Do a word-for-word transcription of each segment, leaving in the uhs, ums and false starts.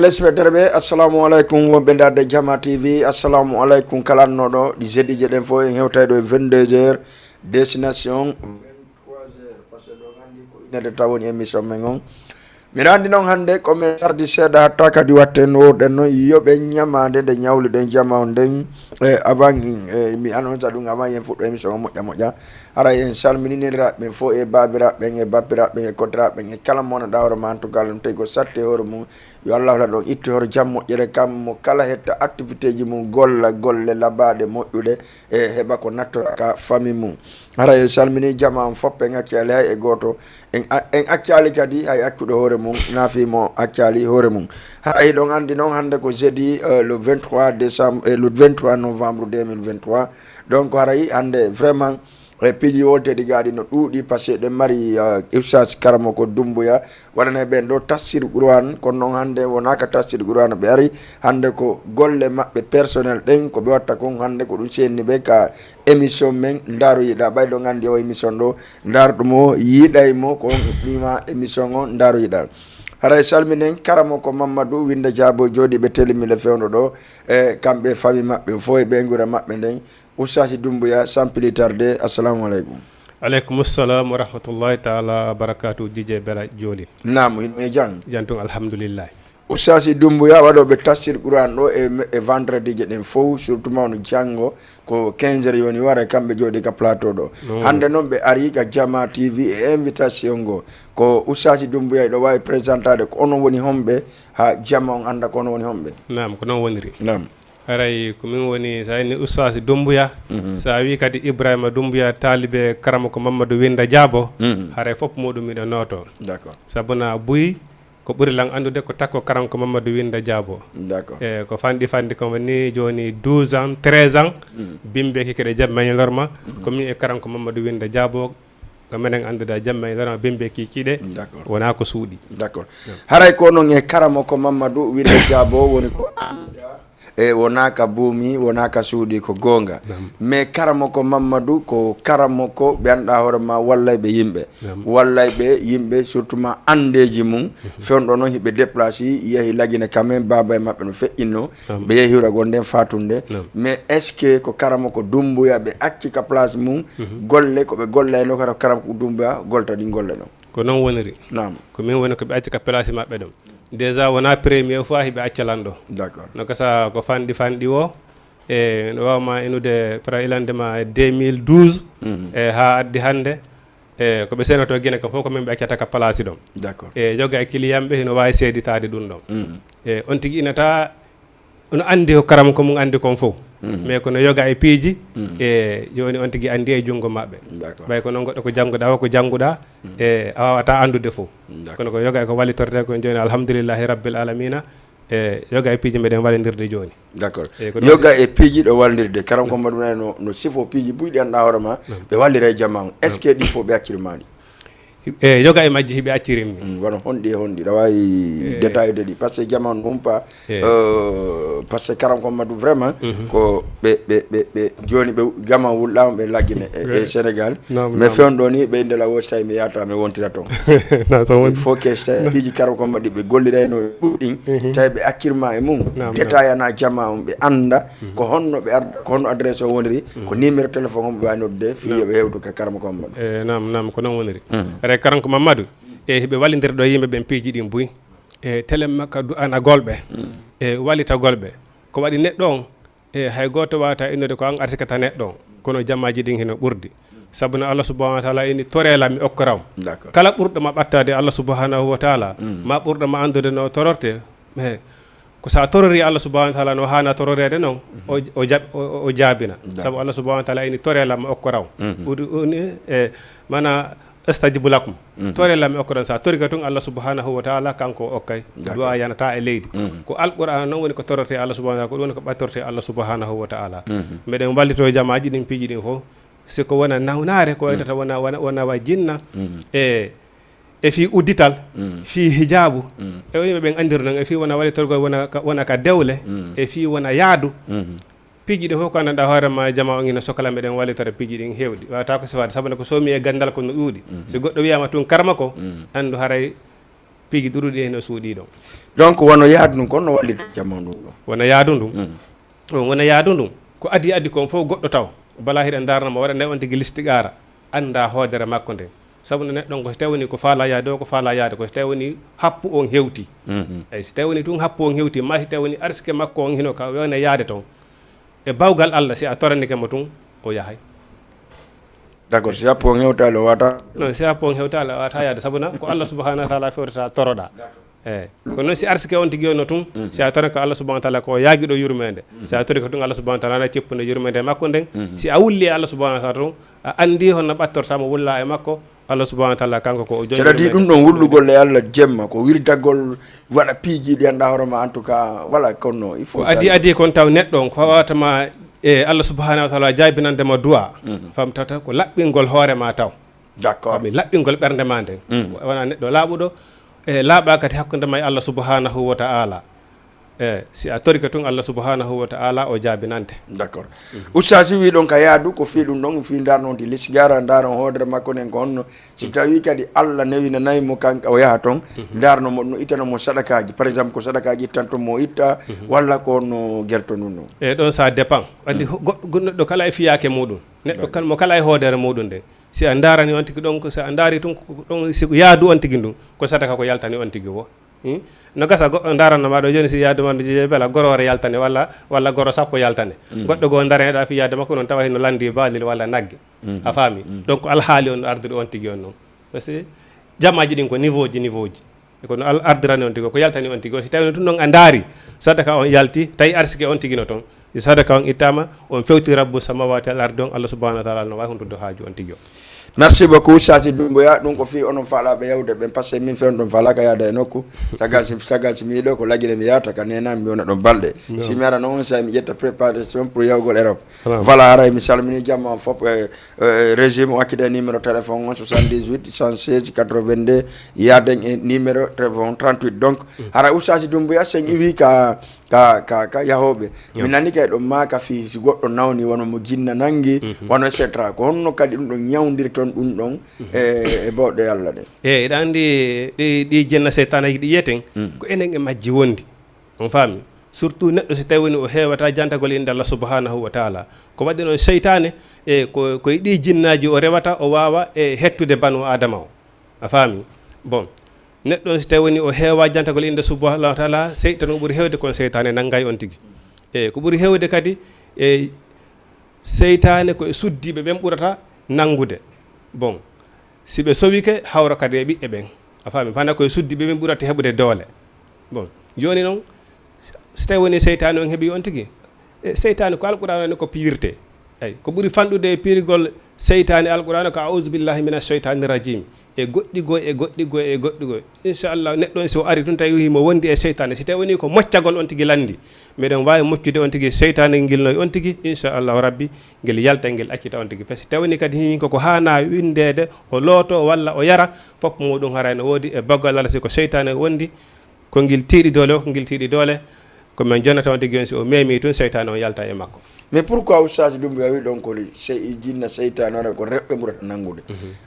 Telespectateur ɓe, assalamu aleykum. Wonɓe ndaarde Jama T V, assalamu aleykum. Kala annooɗo ɗi jeɗɗi jeɗen fof, en hewtay ɗo e vingt-deux heures, destination vingt-trois heures, parce que ɗo nganndi ko inede taw woni émission men on. Miɗo anndi noon hannde ko men tardi seeɗa, hatta kadi watten worɗen noon, yo ɓe ñamaande nde ñawluɗen jama on nden. E avant, e mi annonsa ɗum avant yen fuɗɗo émission o moƴƴa moƴƴa. Haray en salmini neliraaɓe ɓen fof, e baabiraaɓe ɓen, e bappiraaɓe ɓen, e koddiraaɓe ɓen, e kala mo wonanɗaa hoore ma, en tout cas, ɗum tawi ko satti e hoore mum. Yo Allah waɗan ɗon ittoore jam, moƴƴere, kam mo kala hetta activité ji mum, golla golle labaaɗe, moƴƴuɗe, e heɓa ko nattora ka famille mum. Haray en salmini jama on fof, en accaali hay e gooto. En a-, en accaali kadi hay accuɗo hoore mum, naafi mo accaali hoore mum. Haray hiɗon anndi noon, hannde ko jeudi, euh, le vingt-trois décembre, euh, le vingt-trois novembre deux mille vingt-trois. Donc, haray hannde vraiment, e piiji wolteeɗi gaaɗi no ɗuuɗi, parce que ɗen mari, euh, Ustaas Karamoko Dumbuya, waɗanay ɓen ɗo tafsir Qur'an, kono noon hannde wonaa ka tafsir Qur'an ɓe ari, hannde ko golle maɓɓe personnel ɗen, ko ɓe watta kon, hannde ko ɗum seenni ɓe ka émission men Ndaaru Yiɗa. Ɓay ɗon anndi o émission ɗo, ndaarɗo mo yiɗay mo, ko on eɓɓima émission on Ndaaru Yiɗa. Haray salminen Karamoko Mammadu Winnda Jaabo jooɗiiɓe Telemile fewndo ɗo, e kamɓe famille maɓɓe fof e ɓeynguure maɓɓe nden. Ustaasi Dumbuya, sans plus tarder, assalamu aleykum. Aleykum salam wa rahmatullahi taala wa barakatuh, D J Bella Jooli. Naam, hino e jam? Jam tun, alhamdulillahi. Ustaasi Dumbuya, waɗooɓe tafsir Qur'an ɗo e, e vendredi je ɗen fow, surtout ma no janngo, ko quinze heures yoni wara, kamɓe jooɗi ka plateau ɗo. Mm. Hannde noon ɓe ari ka Jama T V e invitation ngo. Ko Ustaasi Dumbuya ɗo waawi présentade ko onon woni homɓe, haa jama on annda ko onon woni homɓe. Naam, ko noon woniri. Naam. Haray ko min woni, so a inni Ustaas Dumbuya, mhm, so a wii kadi Ibrahima Dumbuya, taalibe Karamoko Mammadu Winnda Jaabo, mhm, haray fof muɗum miɗo nooto. D'accord. Sabu na buy ko ɓuri lan anndude ko takko Karamoko Mammadu Winnda Jaabo. D'accord. E ko fanɗi fanɗi ko woni jooni douze ans, treize ans, mhm, bimbe kikkiɗe jam mañi lorma, mhm, ko min e Karamoko Mammadu Winnda Jaabo, ko menen anndude jam mañi lorma bimbe kikkiɗe, d'accord, wonaa ko suuɗi. D'accord. Naam. Haray ko non e Karamoko Mammadu Winnda Jaabo woni ko annda. E wonaa ka buumi, wonaa ka suuɗi, ko goonga. Naam. Mais Karamoko Mammadu ko Karamoko ɓe anndaa hoore ma wallayɓe yimɓe. Naam. Wallayɓe yimɓe, surtout ma anndeeji mum. Mhm. Fewndo noon hiɓe déplacé, yahi Lagine quand même, baaba e maɓɓe no feƴƴinno. Naam. Ɓe yahi hiwragol nden faatunde. Naam. Mais est-ce que ko Karamoko Dumbuya ɓe acci ka place mum? Mhm. Golle ko ɓe gollayno kara Karamoko Dumbuya golta ɗin golle ɗon? Ko non woniri. Naam. Ko min woni ko ɓe acci ka place maɓɓe ɗon. Déjà, wonaa premier fois hiɓe acca lan ɗo. D'accord. No gasa ko fanɗi fanɗi o, e no waawma inude pra ilande ma deux mille douze, mhm, e haa addi hannde, e ko ɓe senoto Gine ko fof ko min ɓe accata ka place ɗon. D'accord. E yoga e client ɓe hino waawi seeditaade ɗum ɗon. Mhm. E on tigi inata no anndi ko Karamoko mum anndi kon fof. Mhm. Mais kono yoga e piiji, mhm, e jooni on tigi anndi e junngo maɓɓe. D'accord. Ɓay ko non goɗɗo ko jannguɗaa o, ko jannguɗaa, mhm, e a waawataa anndude fof. D'accord. Kono ko yoga e ko wallitortee kon jooni, alhamdulillahi rabbil alamina, e yoga e piiji meɗen wallindirde jooni. D'accord. E ko non yoga si- e piiji ɗo wallindirde, Karamoko Mammadu no, no sifo piiji buy ɗi anndaa hoore ma, naam, ɓe wallira e jamaa on. Est-ce que ɗin fof ɓe acciri ma ɗi? E yoga e majji hiɓe accirimmi. Mm, wano honɗi e honɗi, ɗa waawi, eh, détail de ɗi, parce que jamaa on humpa, eh, euh, parce que Karamoko Mammadu vraiment, mhm, ko ɓe, ɓe, ɓe, ɓe, jooni ɓe jamaa wulɗaama ɓe Lagine e, e, eh, Sénégal. Naam, mais naam. Fewndo ni ɓe inde la woosi tawi mi yaata mi wontira toon. Na so woni. Il faut que tawi piiji Karamoko Mammadu ɓe gollirayno ɗuɗɗin, mhm, tawi ɓe accirma e mum. Naam, naam. Détail ana jamaa on ɓe annda, mhm, ko honno ɓe arda, ko honno adresse o woniri, ko numéro téléphone on ɓe waawi noddude fii yo ɓe hewtu ka Karamoko Mammadu. E, naam, naam, ko non woniri. Mhm. Haray Karamoko Mammadu, e, hiɓe wallindira ɗo yimɓe ɓen piiji ɗin buy. E, telen makka du ana golɓe. Mhm. E, wallita golɓe. Ko waɗi neɗɗo on, e, hay gooto waawata innude ko an arsikata neɗɗo on. Kono jamaaji ɗin hino ɓurdi. Sabu no Allah subhanahu wa taala ini, "Toree lan, mi okkora on." D'accord. Kala ɓurɗo ma ɓattaade Allah subhanahu wa taala, mhm, ma ɓurɗo ma anndude no tororte, e, ko sa torori Allah subhanahu wa taala no haana tororeede non, o, o jab-, o, o jaabina. D'accord. Sabu Allah subhanahu wa taala ini, "Toree lan, mi okkora on." Mhm. Udu-, uni, e, mana, "Astajib lakum." Mhm. Toree lan, mi okkora on. Sa torike tun Allah subhanahu wa taala, kanko o okkay. D'accord. Du'a yanataa e leydi. Mhm. Ko Alqur'aana non woni ko torortee Allah subhanahu wa taala, ko ɗum woni ko ɓattortee Allah subhanahu wa taala. Mhm. Meɗen wallitoo jamaaji ɗin piiji ɗin fof. Si ko wona nawnaare, ko waytata wona, wona, wona wa jinna, mhm, e e fii uddital, mm, fii hijaabu, mm, e o yimɓe ɓen anndiri non, e fii wona walitorgol wona ka, wona ka dewle, mm, e fii wona yaadu. Mm. Piiji ɗin fof ko anndanɗaa hoore ma, jamaa on ina sokla, meɗen wallitora piiji ɗin heewɗi. Waawataa ko sifaade, sabu ne ko soomi e ganndal ko no ɗuuɗi. Mm. Si goɗɗo wiyaama tun Karamoko, mm, anndu haray Piiji ɗuuɗuɗi hino suuɗii ɗon. Donc, wano yaadu ndun kon no wallita jamaanu ndun ɗon. Wano yaadu ndun. Mm. On wona yaadu ndun. Ko adii adii kon fof goɗɗo taw. Bala hiɗa ndaarna mo, waɗa nde on tigi listiqaara. Annda hoodere makko nden. Sabu no neɗɗo on ko si tawi woni ko faalaa yaade o, ko faalaa yaade ko si tawi woni happu on hewti. Mhm. Eyi, si tawi woni tun happu on hewti, maa si tawi woni arsike makko on hino ka wona yaade ton. E bawgal Allah, si a toranike mo tun, o yahay. D'accord, si happu on hewtaali o wata. Non, si happu on hewtaali o wata yaade. Sabu na ko Allah subhanahu wa ta'ala fewtata toroɗaa. Eyi. Kono noon si arsike on tigi on no tun, si a torike Allah subhanahu wa ta'ala ko o yaagiɗo yurmeende. Si a torike tun Allah subhanahu wa ta'ala na ceppunde yurmeende makko nden. Si a wulli e Allah subhanahu wa ta'ala tun, a anndi honno ɓattorta mo wulla e makko, Allah subhanahu wa ta'ala kanko ko o jonnirmeende. C'est-à-dire ɗum ɗon wullugol e Allah jemma, ko wirdagol, waɗa piiji ɗi anndaa hoore ma, en tout cas, voilà, kono il faut ko adii, adii kon taw neɗɗo on, ko wawata ma e Allah subhanahu wa ta'ala jaabinande mo du'a. Fam tata ko laɓɓingol hoore ma taw. D'accord. Ko mi laɓɓingol ɓernde maa nden. Mm. Wona neɗɗo laaɓuɗo, e laaɓa kadi hakkunde maa e Allah subhanahu wa ta'ala. E si a torike tun Allah subhanahu wa ta'ala o jaabinante. D'accord. Ustaasi wi ɗon ka yaadu ko fii ɗum ɗon, fii ndarno on ti lisigara, ndaron hoodere makko nden ko honno. Si tawi kadi Allah newinanay mo kanka o yaha ton, ndarno mo no itana mo sadakaaji. Par exemple, ko sadakaaji ittanto mo itta, walla ko no gerto ɗum ɗon. E ɗon ça dépend. Andi ho-, goɗɗo, goɗɗo neɗɗo kala e fiyaake muɗum. Neɗɗo kan mo kala e hoodere muɗum nden. Si a ndaarani on tigi ɗon, ko si a ndaari tun ko ɗon, si ko yaadu on tigi ndun, ko sadaka ko yaltani on tigi wo. Hmm? No gasa goɗɗo ndaarana ma ɗo jooni si yaadu ma no jeeje bela, goro wara yaltane walla, walla goro sappo yaltane. Goɗɗo goo ndareɗaa fii yaadu makko non tawa hino landi baalil walla nagge. A faami? Donc alhaali on no ardude on tigi on non. Parce que jamaaji ɗin ko niveau ji, niveau ji. E kono Al-, ardirani on tigi, ko yaltani on tigi. Si tawii tun non a ndaari, sadaka on yalti, tawi arsike on tigi no ton. Si sadaka on ittaama, on fewti Rabbu samawati wal ardi on, Allah subhanahu wa ta'ala no waawi huntude haaju on tigi on. Merci beaucoup, Saasi Dumbuya. Ɗum ko fii onon faalaaɓe yawde ɓen, parce que min fewndo ɗon faalaaka yaada e nokku. Sagan si, sagan si mi yiɗo ko lagine mi yahata ka nena mi wona ɗon balɗe. Si mi ara non on saa'i mi ƴetta préparation pour yahugol Europe. Voilà, haray mi salmini jamma on fof, eh, eh, régime o accida numéro téléphone on soixante-dix-huit cent seize quatre-vingt-deux, yaaden e numéro téléphone trente-huit. Donc, hara Oustaz Doumbouya, sen iwi ka, ka, ka, ka yahooɓe. Mi nani kay ɗon maaka fii si goɗɗo nawni wano mo jinna nangi, wano et cetera. Ko honno kadi ɗum ɗon ñawndirton ɗum ɗon e, e bawɗe Allah ɗen? E, eɗa anndi ɗi, ɗi jinna seytaane ɗi yiyeten, ko enen e majji wondi. On faami? Surtout neɗɗo si tawi woni o heewata jantagol innde Allah subhanahu wa ta'ala. Ko waɗi noon seytaane, e, ko, ko e ɗi jinnaaji o rewata, o waawa, e, hettude banu Aadama o. A faami? Bon. Neɗɗo on si tawi woni o heewa jantagol innde subhanahu wa ta'ala, seytaane o ɓuri heewde kon seytaane nanngay on tigi. E, ko ɓuri heewde kadi, e, seytaane ko e suddiiɓe ɓen ɓurata nanngude. Bon. Si ɓe sowike, hawra kadi e ɓiɓɓe ɓen. A faami? Fana ko e suddiiɓe ɓen ɓurata heɓude doole. Bon, jooni non, si tawi woni seytaane on heɓi on tigi, e seytaane ko Alqur'aana ni ko piyirtee. Eyi, ko ɓuri fanɗude e piyirgol seytaane Alqur'aana ko "A'uuzu billahi mina sheytaani rajiim." E goɗɗi goo, e goɗɗi goo, e goɗɗi goo. Inchallah, neɗɗo on si o ari tun tawi himo wondi e seytaane, si tawi woni ko moccagol on tigi lanndi, meɗen waawi moccude on tigi seytaane ngel no e on tigi, inchallahu rabbi, ngel yalta, ngel accita on tigi. Parce que tawi ni kadi hin ko, ko haanaa winndeede, o looto walla o yara, fof muɗum haray no woodi e baggal Alla, si ko seytaane wondi, ko ngel tiiɗi doole, o ko ngel tiiɗi doole, ko men jonnata on tigi on, si o meemi tun, seytaane on yalta e makko. Mais pourquoi Oustaz Doumbouya wi ɗon ko sey-, jinna seytaane on ko rewɓe ɓurata nanngude?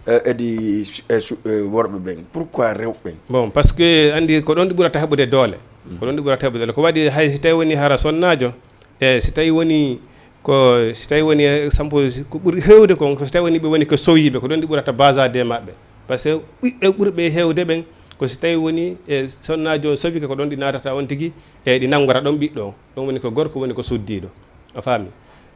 Eh, edi, eh, su-, eh, worɓe ɓen. Pourquoi rewɓe ɓen? Bon, parce que anndi ko ɗon ɗi ɓurata heɓude doole. Ko ɗon ɗi ɓurata heɓude doole. Ko waɗi hay si tawi woni hara sonnaajo, e si tawi woni ko, si tawi woni, eh, sampo, ko ɓuri heewde kon, ko si tawi woni ɓe woni ko sowiiɓe, ko ɗon ɗi ɓurata basaade e maɓɓe. Parce que ɓiɓɓe ɓurɓe heewde ɓen, ko si tawi woni, e sonnaajo on sowike, ko ɗon ɗi naatata on tigi, e ɗi nanngora ɗon ɓiɗɗo on. Ɗon woni ko gorko, woni ko suddiiɗo. A faami?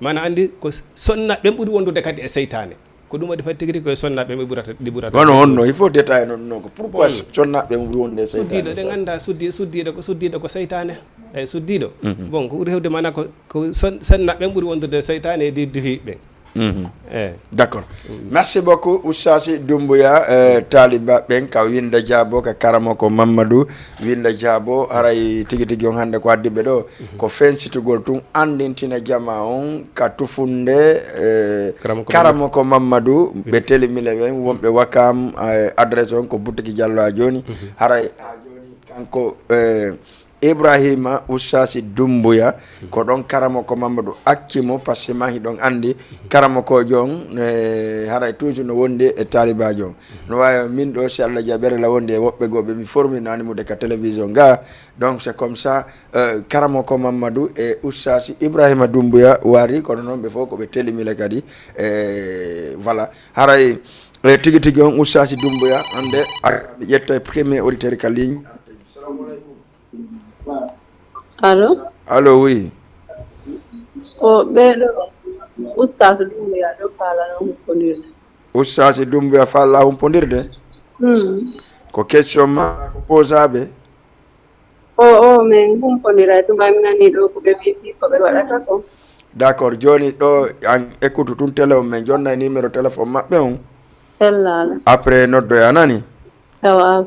Maana anndi ko sonna ɓen ɓuri wondude kadi e seytaane. Ko ɗum waɗi fay tigi tigi ko e sonnaaɓe ɓe ɓurata, ɗi ɓurata. Wano honno, il faut détail non, non ko pourquoi sonnaaɓe ɓe ɓuri wonde e seytaane? Suddiiɗo, ɗen annda suddi-, suddiiɗo ko, suddiiɗo ko seytaane. Eyi, suddiiɗo. Bon, ko ɓuri heewde maana ko, ko son-, sonnaaɓe ɓen ɓuri wondude e seytaane e di-, dihiiɓe ɓen. Eyi. D'accord. Merci beaucoup, Oustaz Doumbouya, eh, taaliba ɓen ka Winda Jaabo, ka Karamoko Mammadu Winda Jaabo. Haray tigi tigi on hannde ko addi ɓe ɗo. Ko fensitugol tun, anndintina jamaa on ka tufunde, eh, Karamoko Karamoko Mammadu, ɓe telimile ɓen, wonɓe Wakam, eh, adresse on ko Butiki Jallo ha jooni. Haray ha jooni kanko, eh, Ibrahima Oustaz Doumbouya, ko ɗon karamoko Mamadou acci mo, parce que man hiɗon anndi karamokoojo on, eh, haray toujours no wondi e taalibaajo on. No waawi min ɗo, si Allah jaɓi, la wondi e woɓɓe goo ɓe mi formi naani mude ka télévision ga. Donc, c'est comme ça, euh, karamoko Mamadou e Oustaz Ibrahima Doumbouya wari, kono noon ɓe fof ko ɓe telimile kadi. Eh, voilà. Haray, eh, tigi tigi on Oustaz Doumbouya, hannde a, mi ƴetta e premier auditeur ka ligne. Salamu aleykum. Allo? Allo, oui. Ko ɓeeɗo Oustaz Doumbouya ɗo faalaa humpondirde. Oustaz Doumbouya faalaa humpondirde? Hmm. Ko question ma ko posaaɓe? O, o, min humpondira e tuma mi nani ɗo ko ɓe wi'i fii ko ɓe waɗata ko. D'accord, jooni ɗo an écoute tun télé on, min jonna e numéro téléphone maɓɓe on. Sellaala. Après noddoya nani? Awa, awa.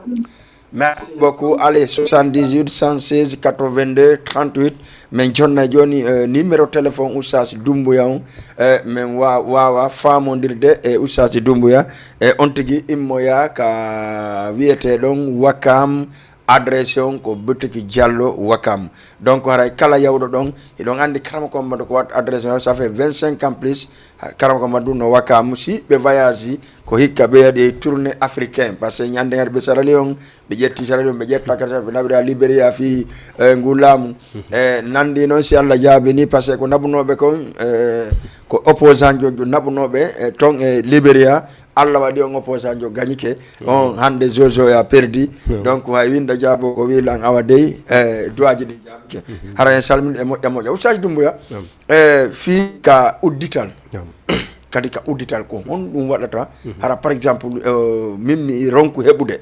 Merci beaucoup. Allez, soixante-dix-huit, cent seize, quatre-vingt-deux, trente-huit. Min jonna jooni, eh, numéro téléphone Oustaz Doumbouya on. Eh, min wa-, waawa faamondirde e Oustaz Doumbouya. E on tigi immoya ka wi'etee ɗon Wakam, adresse on ko boutique Diallo Wakam. Donc, haray kala yawɗo ɗon, hiɗon anndi karamoko on mbaɗa ko wat adresse on, ça fait vingt-cinq ans plus, ha-, karamoko on mbaɗa ɗum no Wakam. Si ɓe voyage, ko hikka ɓe waɗi tournée africain, parce que ñande ngar ɓe Sierra Leone, ɓe ƴetti Sierra Leone, ɓe ƴetta kadi ɓe naɓira Liberia fii, eh, ngu laamu. Eh, nandi noon si Allah jaabini, parce que ko naɓunooɓe kon, eh, ko opposant jo naɓunooɓe, eh, ton e Liberia, Allah waɗi on opposant jo gañike, on hannde Jojo ya perdi. Donc, hay winda jaabo ko wi lan awa dey, eh, duwaaji ɗi jaabike. Hara en salmini e moƴƴa moƴƴa. Oustaz Doumbouya, eh, fii ka uddital. Kadi ka uddital ko honɗum waɗata? Hara, par exemple, eh, min mi ronku heɓude.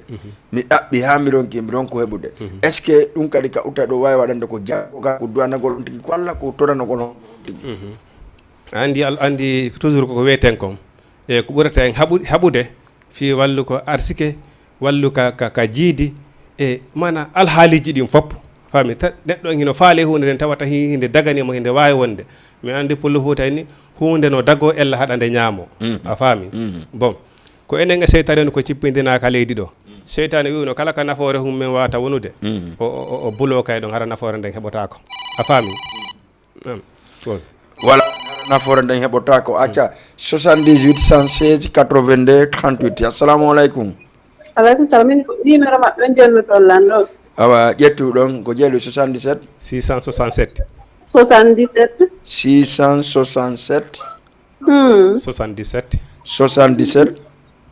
Mi ɗaɓɓi haa mi ronki, mi ronku heɓude. Est-ce que ɗum kadi ka uddital ɗo waawi waɗande ko jaabo ka, ko duwanagol on tigi, ko Allah, ko toranagol on tigi? Anndi, al-, anndi toujours ko ko wiyeten kon. E ko ɓurata en haɓu-, haɓude fii wallu ko arsike, wallu ka, ka, ka jiidi, e maana alhaaliiji ɗin fof. Faami? Ta-, neɗɗo on hino faale huunde nden, tawata hi-, hinde daganii mo, hinde waawi wonde. Mi anndi Pullo Fuuta en ni, huunde no dagoo ella haɗa nde ñaamoo. A faami? Bon, ko enen e seytaane woni ko cippindinaa ka leydi ɗo. Seytaane wi'uno kala ka nafoore hum men waawata wonude, o, o, o, o buloo kay ɗon, hara nafoore nden heɓotaako. A faami? Naam. Bon. Voilà, nafoore nden heɓotaako. Acca, soixante-dix-huit, cent seize, quatre-vingt-deux, trente-huit. Assalamu aleykum. Aleykum salam. Min ko numéro maɓɓe on jonnoton lan ɗon. Awa, ƴettu ɗon, ko jeelu soixante-dix-sept? Six cent soixante-sept. Soixante-dix-sept. Six cent soixante-sept. Hmm. Soixante-dix-sept. Soixante-dix-sept.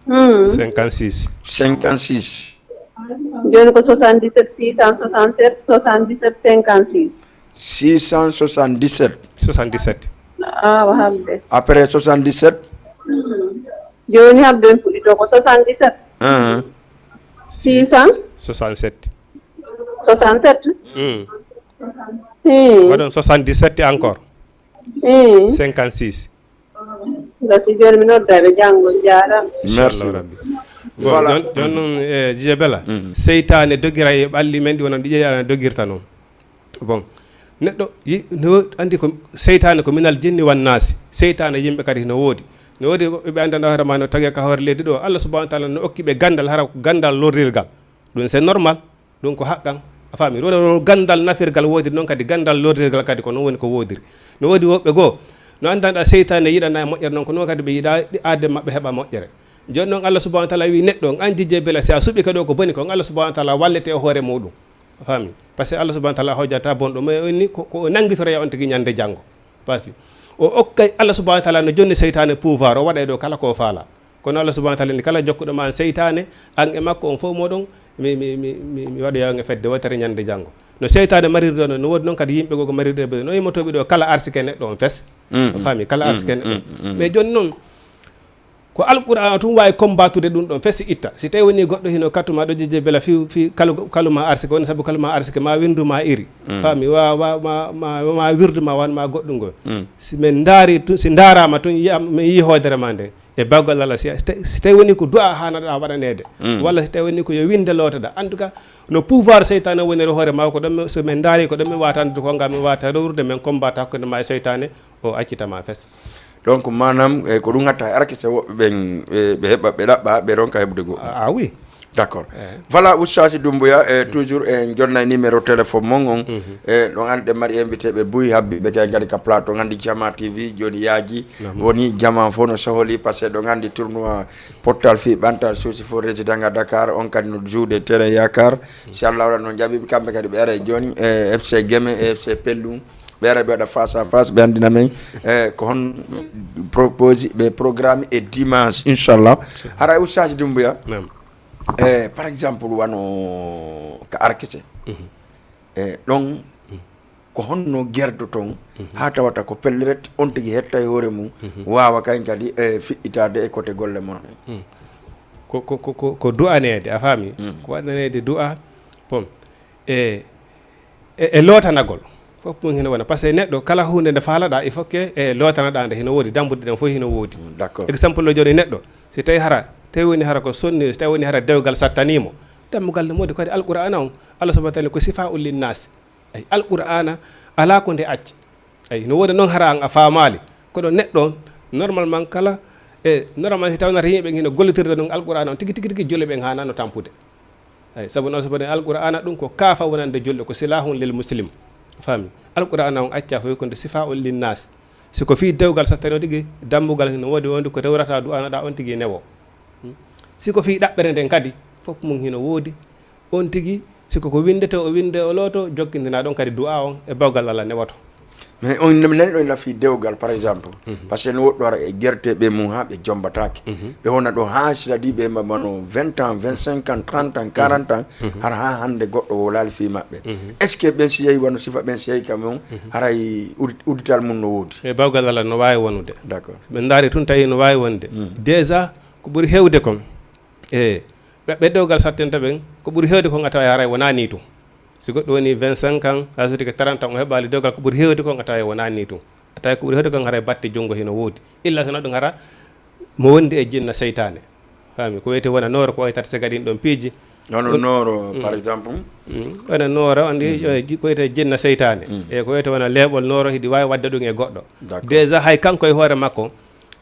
Hmm. Cinquante-six. Cinquante-six. Jooni ko soixante-dix-sept, six cent soixante-sept, soixante-dix-sept, cinquante-six. Six cent soixante-dix-sept. Soixante-dix-sept. Awa, habde. Après soixante-dix-sept? Jooni habde en fuɗɗito ko soixante-dix-sept. Hein. Six cent? Soixante-sept. Soixante-sept? Hmm. Hmm. Waɗon soixante-dix-sept encore. Hmm. Cinquante-six. Ngasi jooni mi nodda ɓe janngo, jaaraama. Merci. Inchallahu Rabbi. Bon, voilà. Jon-, jon non, eh, Jije Bela, seytaane dogira e ɓalli men ɗi wonano ɗi ƴeeƴa dogirta non. Bon, neɗɗo yi-, no anndi ko seytaane ko minal jinni wan naasi. Seytaane yimɓe kadi no woodi. No woodi woɓɓe ɓe anndanɗaa hoore maa no tagee ka hoore leydi ɗo. Allah subhanahu wa taala no okki ɓe ganndal, hara ko ganndal lorrirgal. Ɗum c'est normal. Ɗum ko haqqan, a faami? Ɗum woni ganndal nafirgal woodiri, noon kadi ganndal lorrirgal kadi ko noon woni ko woodiri. No woodi woɓɓe goo, no anndanɗaa seytaane yiɗanaa e moƴƴere, noon ko noon kadi ɓe yiɗaa ɗi aade maɓɓe heɓa moƴƴere. Jooni noon Allah subhanahu wa taala wii neɗɗo on, an Jije Bela, si a suɓike ɗo ko boni kon, Allah subhanahu wa taala wallete e hoore muuɗum. A faami? Parce que Allah subhanahu wa taala hojjata bonɗo, mais on ni ko, ko o nanngitoray on tigi ñande janngo. Parce que o okkay, Allah subhanahu wa taala no jonni seytaane pouvoir, o waɗay ɗo kala ko o faalaa. Kono Allah subhanahu wa taala ni kala jokkuɗo ma an seytaane, an e makko on fof moɗon, mi, mi, mi, mi, mi waɗoya on e fedde wootere ñande janngo. No seytaane marirde on, no woodi noon kadi yimɓe goo ko marirde ɓe, no immotooɓe ɗo kala arsike neɗɗo on fes. Mm. A faami? Kala arsike neɗɗo. Mais jooni noon, ko Alqur'aana tun waawi combattude ɗum ɗon fes itta. Si tawi woni goɗɗo hino kattu ma ɗo Jije Bela fi, fi kalu, kalu ma arsike, woni sabu kalu ma arsike, ma winndu ma iri. Faami? Wa, wa, ma, ma, ma wirdu ma wan ma goɗɗum ngol. Si min ndaari tun, si ndaaraama tun, yi'a, min yi'i hoodere ma nden. E bawgal Allah, si, si tawi woni ko du'a haanaɗaa waɗaneede, walla si tawi woni ko yo winnde lootoɗaa. En tout cas, no pouvoir seytaane woniri hoore maa, ko ɗon mi, so min ndaari, ko ɗon mi waawata anndude ko ngal mi waawata rewrude, min combat hakkunde maa e seytaane, o accita ma fes. Donc, maanaam, eh, ko ɗum hatta e arke, so woɓɓe ɓen, eh, ɓe heɓa, ɓe ɗaɓɓa, ɓe ronka heɓude goo. Ah, ah, oui. D'accord. Voilà, Oustaz Doumbouya, eh, toujours, eh, en jonnay numéro téléphone mon on. Eh, ɗon anndi en mari invité ɓe buy habbi ɓe kay ngari ka plateau, anndi Jama T V, jooni yaaji. Woni Jama fof no sohli, parce que ɗon anndi tournoi pottal fii ɓantal suusi fof résident à Dakar, on kadi no jouer terrain Yakar. Si Allah waɗa no jaɓi ɓe kamɓe kadi ɓe ara e jooni, eh, F C Guémé, e F C Pellou. Ɓe ara ɓe waɗa face à face, ɓe anndina men, eh, ko hon propose ɓe programme e dimanche, inchallah. Haray Oustaz Doumbouya, eh, par exemple, wano ka Arkese, eh, ɗon ko honno gerdo ton, haa tawata ko pellet, on tigi hetta e hoore mum, waawa kañ kadi, eh, fiɗɗitaade e kote golle mon ɗen? Ko, ko, ko, ko, ko du'aneede, a faami? Ko waɗaneede du'a, bon, e, e, e lootanagol. Fof ɗum hino wona. Par ce que neɗɗo, kala huunde nde faalaɗaa, il faut que, e, lootanaɗaa nde, hino woodi, dambuɗe ɗen fof hino woodi. Mm, d'accord. Exemple, jooni neɗɗo, si tawi hara, tawi woni hara ko sonni, si tawi woni hara dewgal sattanii mo, dambugal no moodi ko waɗi Alqur'aana on, Allah subhanahu wa ta'ala ko sifaa un linnaasi. Ay, Alqur'aana alaa ko nde acci. Ay, no woodi noon hara an a faamaali. Kono neɗɗo on, normalement kala, e, normalement si tawno yimɓe hino gollitirde ɗum Alqur'aana on, tigi, tigi, tigi, julɓe ɓen haanano tampude. Ay, sabu noon, sabu Alqur'aana ɗum ko kaafa wonande julɗo, ko silahun lil muslim. Faami? Alqur'aana on accaa fof ko nde sifaa un linnaas. Si ko fii dewgal sattano tigi, dambugal no woodi wonde ko rewrata du'anoɗaa on tigi newo. Hmm? Si ko fii ɗaɓɓere nden kadi, fof mum hino woodi. On tigi, si ko ko winndetee, o winnde, o looto, jokkintinaa ɗon kadi du'aa on e bawgal Allah newoto. Mais on, mi nani ɗon ina fii dewgal, par exemple. Par ce que no woɗɗo ara e gerteeɓe mum haa ɓe jombataake. Ɓe wona ɗo haa si tawii ɓe mbaɗano vingt ans, vingt-cinq ans, trente ans, quarante ans, hara haa hannde goɗɗo wowlaali fii maɓɓe. Est-ce que ɓen si yehi wano sifa ɓen si yehi ka mum, haray udi-, udital mum no woodi? E bawgal Allah no waawi wonude. D'accord. Ɓe ndaari tun tawi no waawi wonde. Déjà, ko ɓuri heewde kon, e ɓe, ɓe dewgal sattanta ɓen, ko ɓuri heewde kon a tawa haray wonaa nii tun. Si goɗɗo woni vingt-cinq ans, haa sotike trente ans, o heɓaali dewgal, ko ɓuri heewde kon a tawa wonaa nii tun. A tawa ko ɓuri heewde kon haray batte junngo hino woodi. Illa so ɗum hara mo wondi e jinna seytaane. Faami, ko wiyetee wona nooro, ko waytata se gadin ɗon piiji. Hono nooro, par exemple? Mm, wona nooro, andi, eh, ji-, ko wiyetee jinna seytaane. E ko wiyetee wona leeɓol nooro, hiɗi waawi waɗde ɗum e goɗɗo. D'accord. Déjà, hay kanko e hoore makko,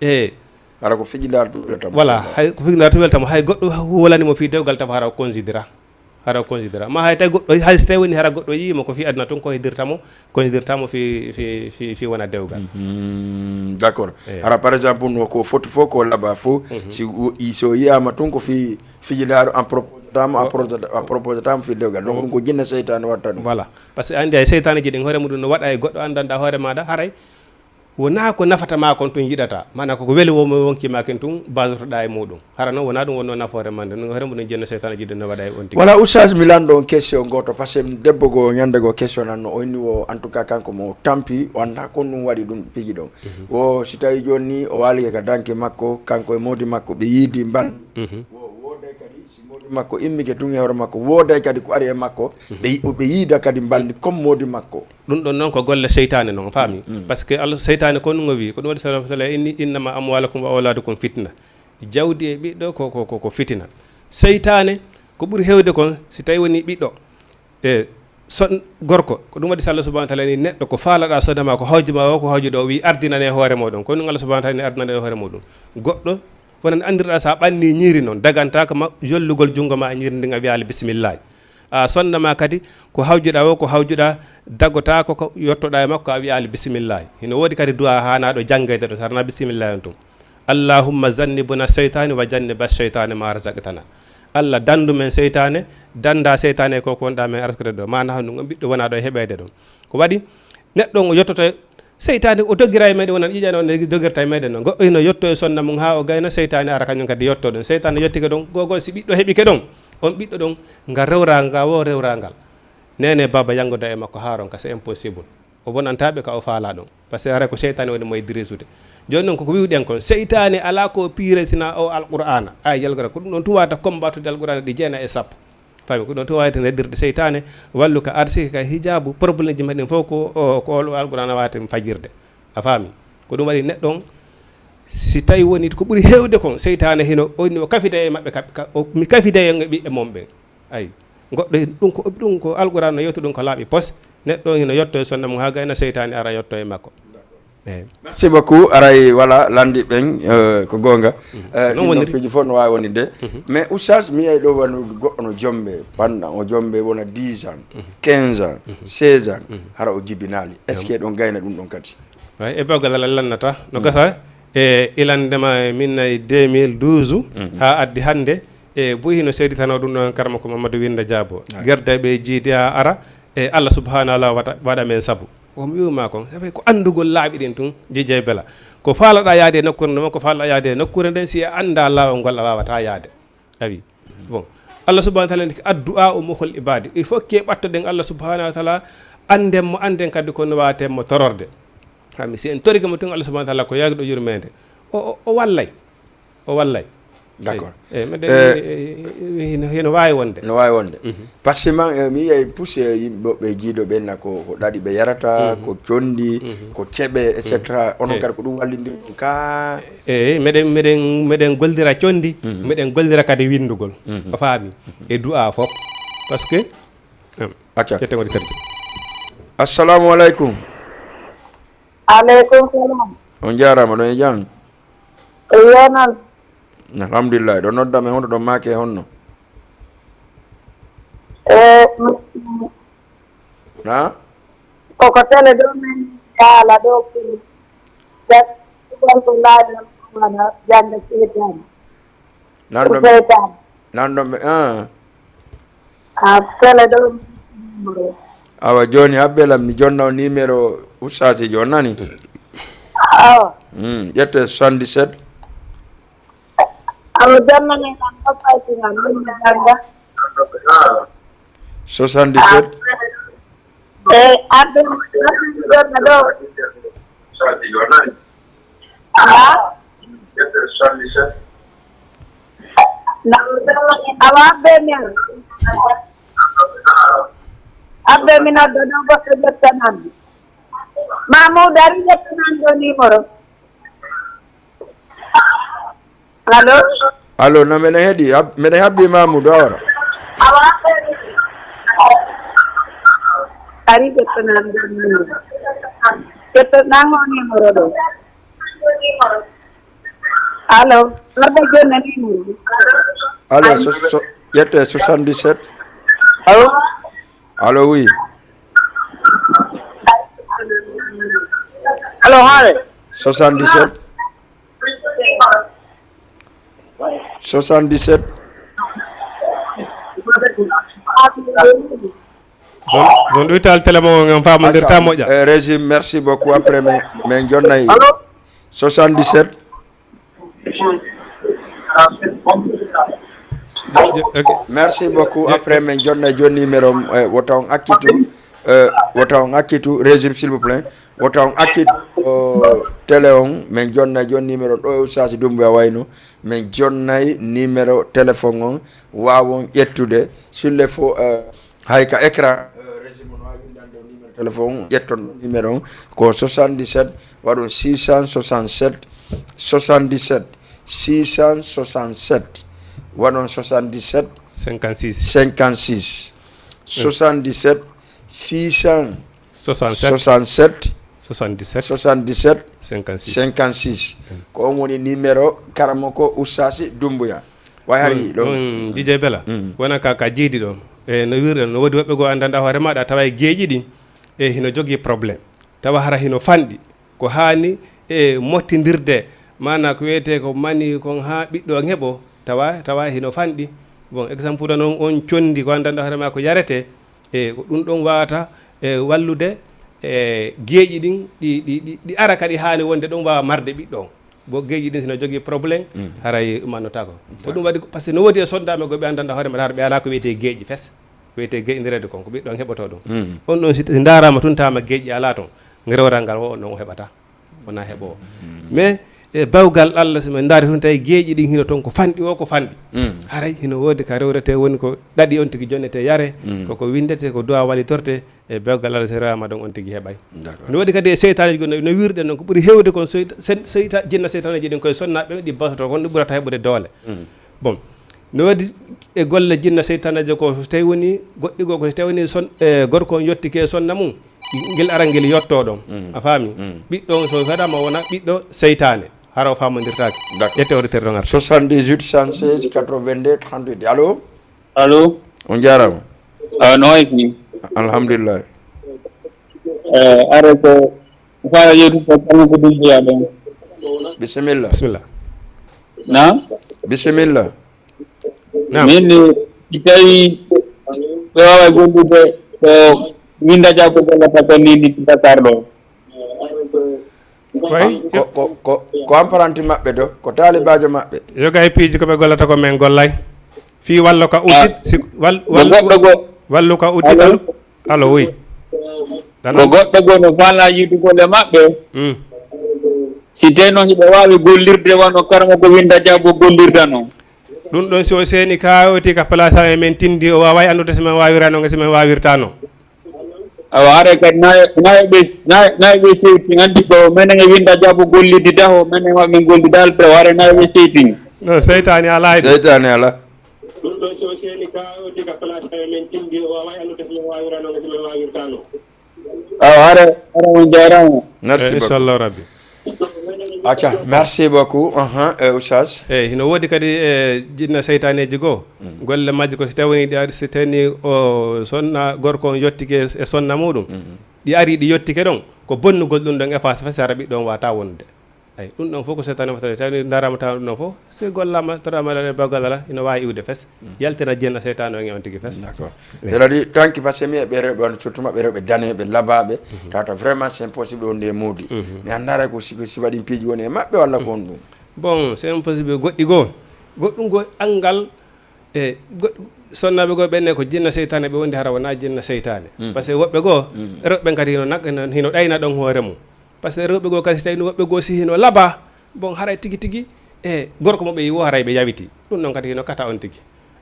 e Hara ko fijindaare tun welata mo. Voilà, hay ko fijindaare tun welata mo, hay goɗɗo wolani mo fii dewgal tawa hara o considéra. Hara o considéra. Ma hay tawi goɗɗo, hay so tawi woni hara goɗɗo yii mo ko fii aduna tun, ko hidirta mo, ko hidirta mo fii, fii, fii, fii wona dewgal. Mhm, d'accord. Eey. Hara, par exemple, no ko foti fof, ko laba fof, si wo-, i-, so yiyaama tun ko fii fijindaare, a proposata mo, a proposata, a proposata mo fii dewgal. Donc, ɗum ko jinne seytaane watta ɗum. Voilà. Par ce que anndi hay seytaaneeji ɗin hoore muɗum no waɗa e goɗɗo anndanɗaa hoore maaɗa, haray wonaa ko nafata maa kon tun yiɗataa. Maanaa ko ko weli wo-, mo wonki maa kin tun baasotoɗaa e muɗum. Hara non wonaa ɗum wonnoo nafoore maa nden. Ɗum hoore muɗum jinne seytaane jiɗɗo no waɗa e on tigi. Voilà, Oustaz, mi lanndo on question gooto, par ce que debbo goo ñannde goo question nan no, o inni wo, en tout cas, kanko mo tampi, o anndaa kon ɗum waɗi ɗum piiji ɗon. Mhm. Wo si tawii jooni nii o waalike ka danki makko, kanko e moodi makko, ɓe yiidi mban. Mhm. Wo, wooday kadi, si moodi makko immike tun e hoore makko, wooday kadi ko ari e makko, ɓe yi-, ɓe yiida kadi mbalndi comme moodi makko. Ɗum ɗon noon ko golle seytaane noon, faami? Mm. Par ce que Allah, seytaane ko ɗum o wi'i, ko ɗum waɗi sallallahu alaihi wasallam inni, "Innama amwalukum wa auladukum fitna." Jawdi e ɓiɗɗo ko, ko, ko, ko fitina. Seytaane, ko ɓuri heewde kon, si tawi woni ɓiɗɗo, e son-, gorko, ko ɗum waɗi sallallahu subhanahu wa ta'ala ni, neɗɗo ko faalaɗaa sodama ko hawji ma o, ko hawjuɗo o, wi'i, "Ardinane hoore moɗon." Ko ɗum Allah subhanahu wa ta'ala ni, "Ardinane hoore muɗum." Goɗɗo, wonan anndirɗaa sa ɓanni ñiiri noon, dagantaako ma jollugol junngo ma e ñiiri ndin a wi'aali bisimillahi. A sonna ma kadi, ko hawjuɗaa o, ko hawjuɗaa, dagotaako ko yottoɗaa e makko, a wi'aali bisimillahi. Hino woodi kadi du'a haanaaɗo janngeede ɗo, sarna bisimillahi on tun. "Allahumma zannibuna shaytani wa janniba shaytani ma razaqtana." Allah, danndu men seytaane, dannda seytaane ko ko wonɗaa men arsude ɗo. Maana hon ɗum, on ɓiɗɗo wonaa ɗo e heɓeede ɗon. Ko waɗi, neɗɗo on o yottoto Seytaane o dogira e meɗen, wonan ƴiƴano nde dogirta e meɗen non. Goɗɗo hino yotto e sonna mum haa o gayna, seytaane ara kañum kadi yotto ɗon. Seytaane yottike ɗon, goo goo si ɓiɗɗo heɓike ɗon, on ɓiɗɗo ɗon, ngal rewra, nga wo rewrangal. Neene baaba yanngoda e makko haa ronka, c'est impossible. O bonantaa ɓe ka o faalaa ɗon. Parce que haray ko seytaane woni mo e dirisude. Jooni non koko wi'uɗen kon, seytaane alaa ko piire sina o Alqur'aana. Ay yalgora, ko ɗum ɗon tun wawata kombatude Alqur'aana ɗi jeenay e sappo. Faami, ko ɗum tun wawata reddirde seytaane, wallu ka arsike, ka hijaabu, problème ji maɓɓe ɗin fof ko, o, ko ol Alqur'aana wawata fajirde. A faami? Ko ɗum waɗi neɗɗo on, si tawi woni ko ɓuri heewde kon, seytaane hino, o, o kafida e maɓɓe, ka, ka, o, mi kafida e ɓiɓɓe mon ɓen. Ayi, goɗɗo, ɗum ko, ɗum ko Alqur'aana no yewta ɗum ko laaɓi pos, neɗɗo on hino yotto e sonna mum haa gayna seytaane ara yotto e makko. Merci beaucoup. Aray, wala, lanndi ɓen, eh, ko goonga. Eh, non ɗin non woniri. Piiji fof no waawi wonirde. Mais Oustaz, mi yiyay ɗo wano goɗɗo no jombe, pendant o jombe wona dix ans, quinze ans, seize ans, hara o jibinaali. Est-ce que ɗon gayna ɗum ɗon kadi? Way, e bawgal Alla lannata. No gasa, e ilandema min nayi deux mille douze, haa addi hannde, e buy hino seeditano ɗum ɗon karama ko Mamadou Winda Diabo. Gerda ɓe jiidi a ara, e Alla subhanahu wa ta'ala waɗa, waɗa men sabu. Ko mi wi'uma kon, sabu ko anndugol laaɓi ɗin tun, jijay bela. Ko faalaɗaa yaade e nokkuure nden, ko faalaɗaa yaade e nokkuure nden, si a anndaa laawol ngol, a waawataa yaade. A wi. Bon. Allah subhanahu wa ta'ala ni, "Addu'a o mukhul ibadi." Il faut que ɓattoɗen Allah subhanahu wa ta'ala, annden mo, annden kadi ko no waawaten mo tororde. Hami, si en torike mo tun Allah subhanahu wa ta'ala ko yaagiɗo yurmeende. O, o, o wallay. O wallay. D'accord. Eh, eh, meɗen, eh, eh, eh, hino, hino waawi wonde. No waawi wonde. Mhm. Parce que man, eh, mi yi'ay pousse yimɓe ɓe jiido ɓen na ko, ko ɗaɗi ɓe yarata, mhm, ko condi, mhm, ko ceɓe, et cetera. Eh. Onon kadi ko ɗum wallindiri ɗum ka? Eh, meɗen, meɗen, meɗen gollira condi, mhm, meɗen gollira kadi winndugol. Mhm. A faami? Mhm. E du'a fof. Parce que, em, acca. Ƴetten woni terje. Assalamu alaikum. Alaikum salam. On jaaraama, ɗon e jam? E yenan. Alhamdulillah, ɗo nodda men honno, ɗo maake honno? E, mm, na? Koko tele ɗo men yaala ɗo kulu. Jat, ɗon ko laaɗa wala jannga seedaani. Nan ɗon, nan ɗon ɓe, ah. A tele ɗon. Awa, jooni habbee lan, mi jonna on numéro Oustaz Joon, nani? Awa. Hmm, ƴette soixante-dix-sept. Awa, jonna men lan, ko fayti lan, min mi jannga. Soixante-dix-sept. E, arde, arde, ɗo. Ah? Na, awa, abbe min. Abbe min adda ɗo goɗɗo ƴetta nan. Mamoudou ari ƴetta nan ɗo numéro. Allo? Allo, no, meɗen heɗi, hab-, meɗen habbi Mamoudou, a wara. Ari ƴetta nan ɗo numéro. Ƴetta nan o numéro ɗo. Allo, arda jonna numéro. Allo, so, so, ƴette soixante-dix-sept. Allo? Allo, oui. Allo, haale? Soixante-dix-sept. Soixante-dix-sept. Zone, zone ɗo ital télé mo ngam faamondirta moƴƴa. Eh, Régime, merci beaucoup. Après, men, men jonnay. Allo? Soixante-dix-sept. Je-, ok. Merci beaucoup. Je- Après, men jonna joni numéro, eh, wota on accitu, eh, wota on accitu, Régime, s'il vous plaît. Wota on accitu, o, télé on, men jonna joni numéro ɗo e Oustaz Doumbouya wayno, men jonnay numéro téléphone on, waawon ƴettude, s'il le faut, eh, hay ka écran, eh, Régime on waawi windande on numéro téléphone, ƴetton numéro on, ko soixante-dix-sept, waɗon six cent soixante-sept, soixante-dix-sept, six cent soixante-sept, waɗon soixante-dix-sept, cinquante-six. Cinquante-six. Mm. Soixante-dix-sept, six cent soixante-sept. Soixante-sept. Soixante-dix-sept. Soixante-dix-sept. Cinquante-six. Cinquante-six. Mm. Ko on woni numéro karamoko Oustaz Doumbouya. Way hari ɗon. Ɗon, ɗon, Dj Bella. Mm. Wona ka, ka jiidi ɗon. E no wirɗen, no woodi woɓɓe goo anndanɗaa hoore maaɗa, tawa e geeƴi ɗin, e hino jogii problème. Tawa hara hino fanɗi. Ko haani e mottindirde, maanaa ko wiyetee ko mani kon haa ɓiɗɗo on heɓo, tawa, tawa hino fanɗi. Bon, exemple tan on, on condi ko anndanɗaa hoore maa ko yaretee, e ko ɗum ɗon waawata, e, wallude, e, geeƴi ɗin, ɗi, ɗi, ɗi, ɗi ara kadi haani wonde ɗon waawa marde ɓiɗɗo on. Bo geeƴi ɗin hino jogii problème, mm, haray ummannotaako. Ko ɗum waɗi ko, parce que no woodi e sonnaaɓe goo ɓe anndanɗaa hoore maɓɓe, ɓe alaa ko wiyetee geeƴi fes. Wiyetee geeƴindireede kon, ko ɓiɗɗo on heɓotoo ɗum. Mm. On ɗon si, si ndaaraama tun tawa ma geeƴi alaa ton, rewral ngal wo on ɗon o heɓata. Wonaa heɓoowo. Mm. Mais, e bawgal Allah, si men ndaari tun tawi geeƴi ɗin hino ton ko fanɗi o, ko fanɗi. Mm. Haray hino woodi ka rewretee, woni ko ɗaɗi on tigi jonnetee yaree, mm, ko ko winndetee, ko du'a wallitortee, e bawgal Allah si rewaama ɗon on tigi heɓay. D'accord. No woodi kadi e seytaaneeji goo no, no wirɗen non, ko ɓuri heewde kon seyta-, sen-, seyta-, jinna seytaaneeji ɗin koye sonnaaɓe ɓen ɗi basotoo kon, ɗi ɓurata heɓude doole. Mm. Bon, no waɗi e golle jinna seytaneeje ko, so tawi woni goɗɗi goo ko, so tawi woni son-, e, gorko on yottike e sonna mum, ngel ara ngel yottoo ɗon. Mm. A faami? Mm. Ɓiɗɗo on, so fedama wona ɓiɗɗo seytaane. Hara o faamondirtaake. D'accord. Ƴette auditeur ɗon arta. Soixante-dix-huit, cent seize, quatre-vingt-deux, trente-huit. Allo? Allo? On jaaraama. Ah, no wayi fii? Alhamdulillah. Eh, are ko fala yeru ko kala ko ɗum wiya ɗon. Bisimilla. Bisimilla. Na? Bisimilla. Naam. Min ni, si tawi ɓe waaway gollude ko winda jaabo gollata ko ni, ni Dakar ɗo. Koy? Ko, ko, ko, ko apprenti maɓɓe do, ko taalibaajo maɓɓe. Yoga e piiji ko ɓe gollata ko men gollay. Fii wallo ka uddit, si, wal-, Ko wal-, goɗɗo go-, wallu ka uddit, allo? Allo, oui. Ko goɗɗo go no faala yiitugol e maɓɓe. Mm. Si teno hiɓe waawi gollirde wano karama ko winda jaabo gollirta non. Ɗum ɗon si o seeni ka o tii ka place amen tindi, o waaway anndude si men waawirano nga si men waawirtano. Awa, haray kadi nayo, nayo ɓe, nayo, nayo ɓe seytin. Anndi ko menen e winda jaabo gollidi daho, menen e maɓɓe gollida alfre, haray nayo ɓe seytin. No, seytaane alaa e ɗum. Seytaane alaa. Ɗum ɗon si o seeni ka o diga place amen tindi, o waaway anndude si men waawirano nga si men waawirtano. Awa, haray, haray on jaaraama. Merci Eh, beaucoup. Inchallah Rabbi. Acca, merci beaucoup. Ahan, eh, Oustaz. Eyi, hino woodi kadi, eh, jinna seytaaneeji goo. Mm. Golle majji ko si tawii ɗi ari, si tawii o sonna, gorko on yottike e sonna muuɗum, Mm-hmm. ɗi ari, ɗi yottike ɗon, ko bonnugol ɗum ɗon e fas fas, hara ɓiɗɗo on waawataa wonde. Ay, ɗum ɗon fof ko seytaane waɗata, tawi ndaraama tawa ɗum ɗon fof, si gollaama, tawaama e bawgal Alla, ina waawi iwde fes, Mm. yaltina jinna seytaane on e on tigi fes. D'accord. Oui. Cela dit, tanki, parce que mi e ɓe rewɓe, on surtout maɓɓe rewɓe daneeɓe, labaaɓe, Mhm. tawata vraiment c'est impossible wonde e moodi. Mhm. Mi anndaray ko si, si waɗi piiji woni e maɓɓe walla ko honɗum? Bon, c'est impossible. Goɗɗi goo, goɗɗum goo anngal, e goɗ-, sonnaaɓe goo ɓen ne ko jinna seytaane ɓe wondi, hara wonaa jinna seytaane. Mm. Parce que woɓɓe goo, Mm. rewɓe ɓen kadi hino nag-, hino, hino ɗayna ɗon hoore mum. Parce que rewɓe goo kadi, si tawii no woɓɓe goo si hino labaa, bon, haray tigi tigi, e gorko mo ɓe yi'i woo, haray ɓe yawitii. Ɗum ɗon kadi hino kata on tigi.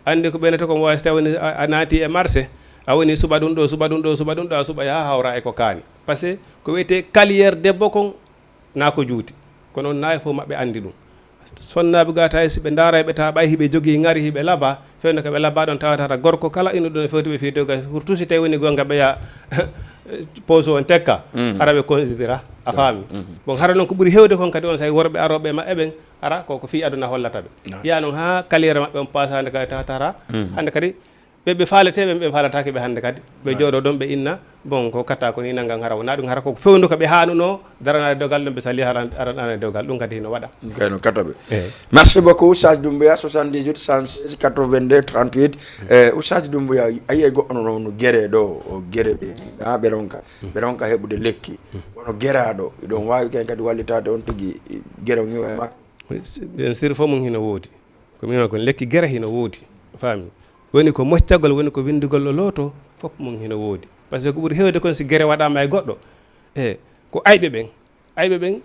Anndi ko ɓeynata ko mo waawi, si tawii a, a naati e marché, a woni suɓa ɗum ɗoo, suɓa ɗum ɗoo, suɓa ɗum ɗoo, a suɓa yaha hawra e ko kaani. Parce que ko wi'etee kaliyeer debbo kon, naa ko juuti. Kono on naa e fof maɓɓe anndi ɗum. Sonnaaɓe goo tawi si ɓe ndaaray ɓe tawa ɓay hiɓe jogii ŋari, hiɓe labaa, fewndo ko ɓe labaa ɗon tawata hara gorko kala ino ɗon fewti ɓe fii dewgal, surtout si tawi woni goonga ɓeya poche on tekka, Mm. hara ɓe considéra, a faami. Mm. Bon, hara noon ko ɓuri heewde kon kadi on sahi worɓe arooɓe e maɓɓe ɓen, hara ko, ko fii aduna hollata ɓe. Ah. Yaa noon haa kaliyeer maɓɓe on paasa hannde kadi tawata hara, Mm. hannde kadi ɓe, ɓe faaleteeɓe, ɓe faalataake ɓe hannde kadi. Ɓe Ah. jooɗoo ɗon, ɓe inna, bon, ko kata ko ni nanngan hara wonaa ɗum, hara ko fewndo ko ɓe haanunoo daranaade dogal ɗum, ɓe sali hara, hara, hara dogal ɗum kadi hino waɗa. Kay no kata ɓe. Eey. Merci beaucoup, Oustaz Doumbouya, soixante-dix-huit, cent seize, quatre-vingt-deux, trente-huit. Eh, Oustaz Doumbouya, a yi'ay goɗɗo no, no gere ɗo, o gere ɓe, ah, ɓe ronka, ɓe ronka heɓude lekki. Wono geraaɗo, ɗon waawi kay kadi wallitaade on tigi gere on e makko. Bien sûr, fof mum hino woodi. Ko mi wi'a kon, lekki gere hino woodi, faami? Woni ko moccagol, woni ko winndugol o lootoo, fof mum hino woodi. Par ce que ko ɓuri heewde kon, si gere waɗaama e goɗɗo, e ko ayɓe ɓen, ayɓe ɓen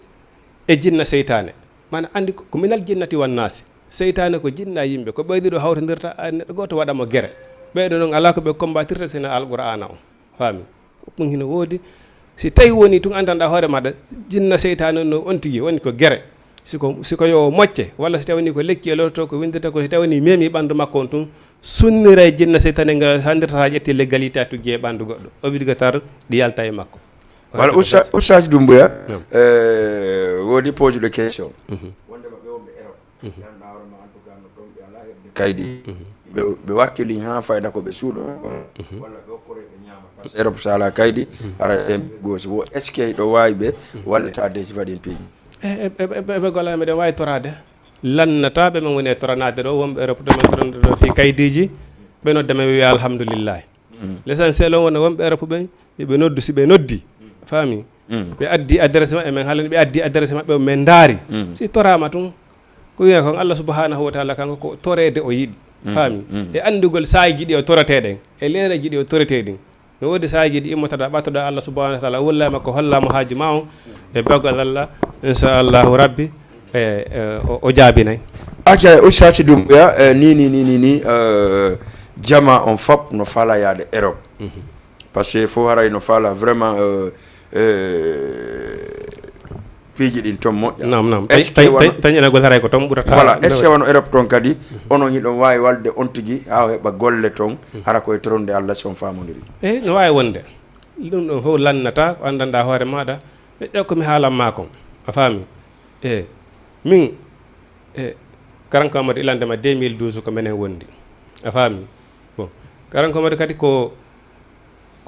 e jinna seytaane. Maana anndi ko, ko minal jinnati wan naasi. Seytaane ko jinna yimɓe, ko ɓee ɗiɗo hawtondirta, a, neɗɗo gooto waɗa mo gere. Ɓee ɗoo non alaa ko ɓe kombatirta sina Alqur'aana on. Faami? Ɗum hino woodi. Si tawi woni tun anndanɗaa hoore maaɗa, jinna seytaane no on tigi woni ko gere. Si ko, si ko yo mocce, walla si tawi woni ko lekki e lotto ko winndata ko, si tawi woni memi ɓanndu makko on tun, sunniray jinna seytaane nga hanndirta haa ƴetti leggal yiite a tuggi e ɓanndu goɗɗo. Obligatoire ɗi yalta e makko. Wala Usta-, Ustaz Doumbouya, Naam. Eh, woodi pose de question. Mhm. Wonde maɓɓe wonɓe Europe. Mhm. Ganduɗaa hoore ma, en tout cas, no ɗon ɓe alaa heɓde kaydi. Mhm. Ɓe, ɓe wakkili haa fayda ko ɓe suuɗo, Mhm. walla ɓe okkore ɓe ñaama. Par ce que Europe, so alaa kaydi, Mhm. ara en ɓe goosi. Wo, est-ce que ɗo waawi ɓe Mhm. wallitaade si faɗi en piiji? E, e, e, e, ɓe gollana meɗen waawi toraade. Lannataaɓe men woni e toranaade ɗo, wonɓe Europe ɗo men toranaade ɗo fii kaydiiji, ɓe nodda men, ɓe wi'a alhamdulillahi. Mm. L'essentiel on wona wonɓe Europe ɓen, yo ɓe noddu si ɓe noddi. Mm. Faami? Mm. Ɓe addi adresse maɓɓe, men haalani ɓe addi adresse maɓɓe, men ndaari. Mm. Si toraama tun, ko wi'a kon Allah subhanahu wa ta'ala kanko ko toreede o yiɗi. Mm. Faami? Mm. E anndugol saa'iiji ɗi o toretee ɗen, e leereeji ɗi o toretee ɗin. No woodi saa'iiji ɗi immotoɗaa ɓattoɗaa Allah subhanahu wa ta'ala, wullay makko hollaa mo haaju maa on, e baggal Allah, insha Allahu Rabbi, e, e, o, o jaabinay. Acca, Ustaz Doumbouya, e, ni, ni, ni, ni, ni, e, jama on fop no fala yaade Europe. Mhm. Parce que fof haray no faala vraiment, euh, euh, piiji ɗin ton moƴƴa. Naam, naam. Est-ce que Tañ, wano tañ, tañ ena gol haray ko ton ɓurata. Voilà, est-ce que wano Europe ton kadi, onon hiɗon waawi walde on tigi haa o heɓa golle ton, hara koye toronde Allah si on faamondiri? Eey, no waawi wonde. Ɗum ɗon fof lannata ko anndanɗaa hoore maaɗa. Ɓe ƴeew ko mi haalan maa kon. A faami? E min, e karanko Amadou, ilande ma deux mille douze ko menen wondi. A faami? Bon, karanko Amadou kadi ko,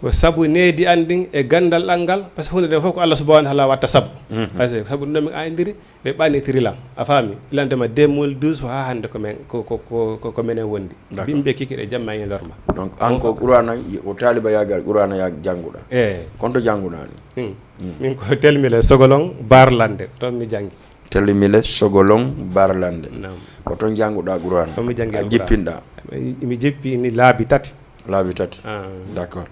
ko sabu needi an ndin e ganndal an ngal, parce que huunde nden fof ko Allah subhanahu wa taala watta sabu. Mhm. Parce que sabu ɗum ɗon min ayndiri, ɓe ɓannitiri lan. A faami? Ilande ma deux mille douze fof haa hannde ko men, ko, ko, ko, ko, ko menen wondi. D'accord. Bimbe kiki ɗe jamma e lorma. Donc, an ko Qur'ana, o taaliba yaagal Qur'ana ya jannguɗaa? Eh. Kon to jannguɗaa ni? Hmm. Hmm. Min ko Telmile Sogolon Barlande, toon mi janngi. Telmile Sogolon Barlande. Naam. Ko toon jannguɗaa Qur'ana? Toon mi janngi A Alqur'ana. Jippinɗaa? Mi, mi jippi ni laabi tati. Laabi tati. Ah. D'accord.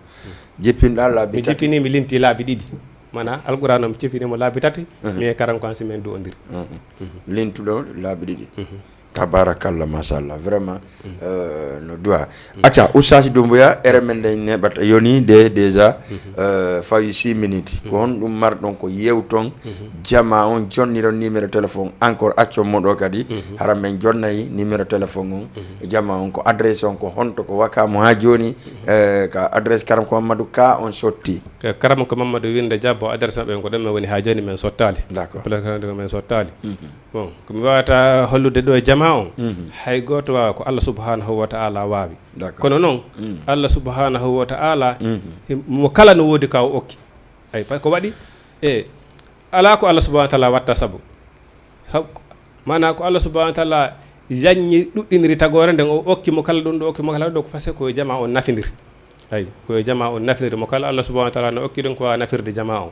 Jippinɗaa laabi Mi tati? Jippini, mi linti laabi ɗiɗi. Mana Alqur'ana mi jippini mo laabi tati, Mhm. mi e karanko an si men duwondiri. Mhm. Mhm. Lintuɗo laabi ɗiɗi. Mhm. Tabarakallah, machallah. Vraiment, Mhm. euh, no du'a. Mhm. Acca, Oustaz Doumbouya, ere men nden neɓata yoni de déjà, Mhm. euh, fawi six minutes. Mhm. Ko honɗum marɗon ko yewton Mhm. jama on, jonniron numéro téléphone encore, accon mo ɗo kadi. Mhm. Hara men jonnay numéro téléphone on. Mhm. Jama on ko adresse on ko honto ko Wakamu haa jooni, Mhm. eh, ka adresse Karam ko Mamadou Ka on sotti. Ka Karam ko Mamadou Winda Diabo, adresse maɓɓe on ko ɗon men woni haa jooni men sottaali. D'accord. Place Karam ko men sottaali. Mhm. Bon, ko mi waawata hollude ɗo e jama on, Mhm. hay gooto waawa ko Allah subhanahu wa ta'ala waawi. D'accord. Kono non, Mhm. Allah subhanahu wa ta'ala, Mhm. mo kala no woodi ka o okki. Ay, pa-, ko waɗi? E, alaa ko Allah subhanahu wa ta'ala watta sabu. Sab-, maanaa ko Allah subhanahu wa ta'ala yanñi ɗuɗɗiniri tagoore nden, o okki mo kala ɗum ɗo, okki mo kala ɗo, ko parce que ko e jama on nafindiri. Ay, ko e jama on nafindiri. Mo kala Allah subhanahu wa ta'ala no okki ɗum ko waawa nafirde jama on.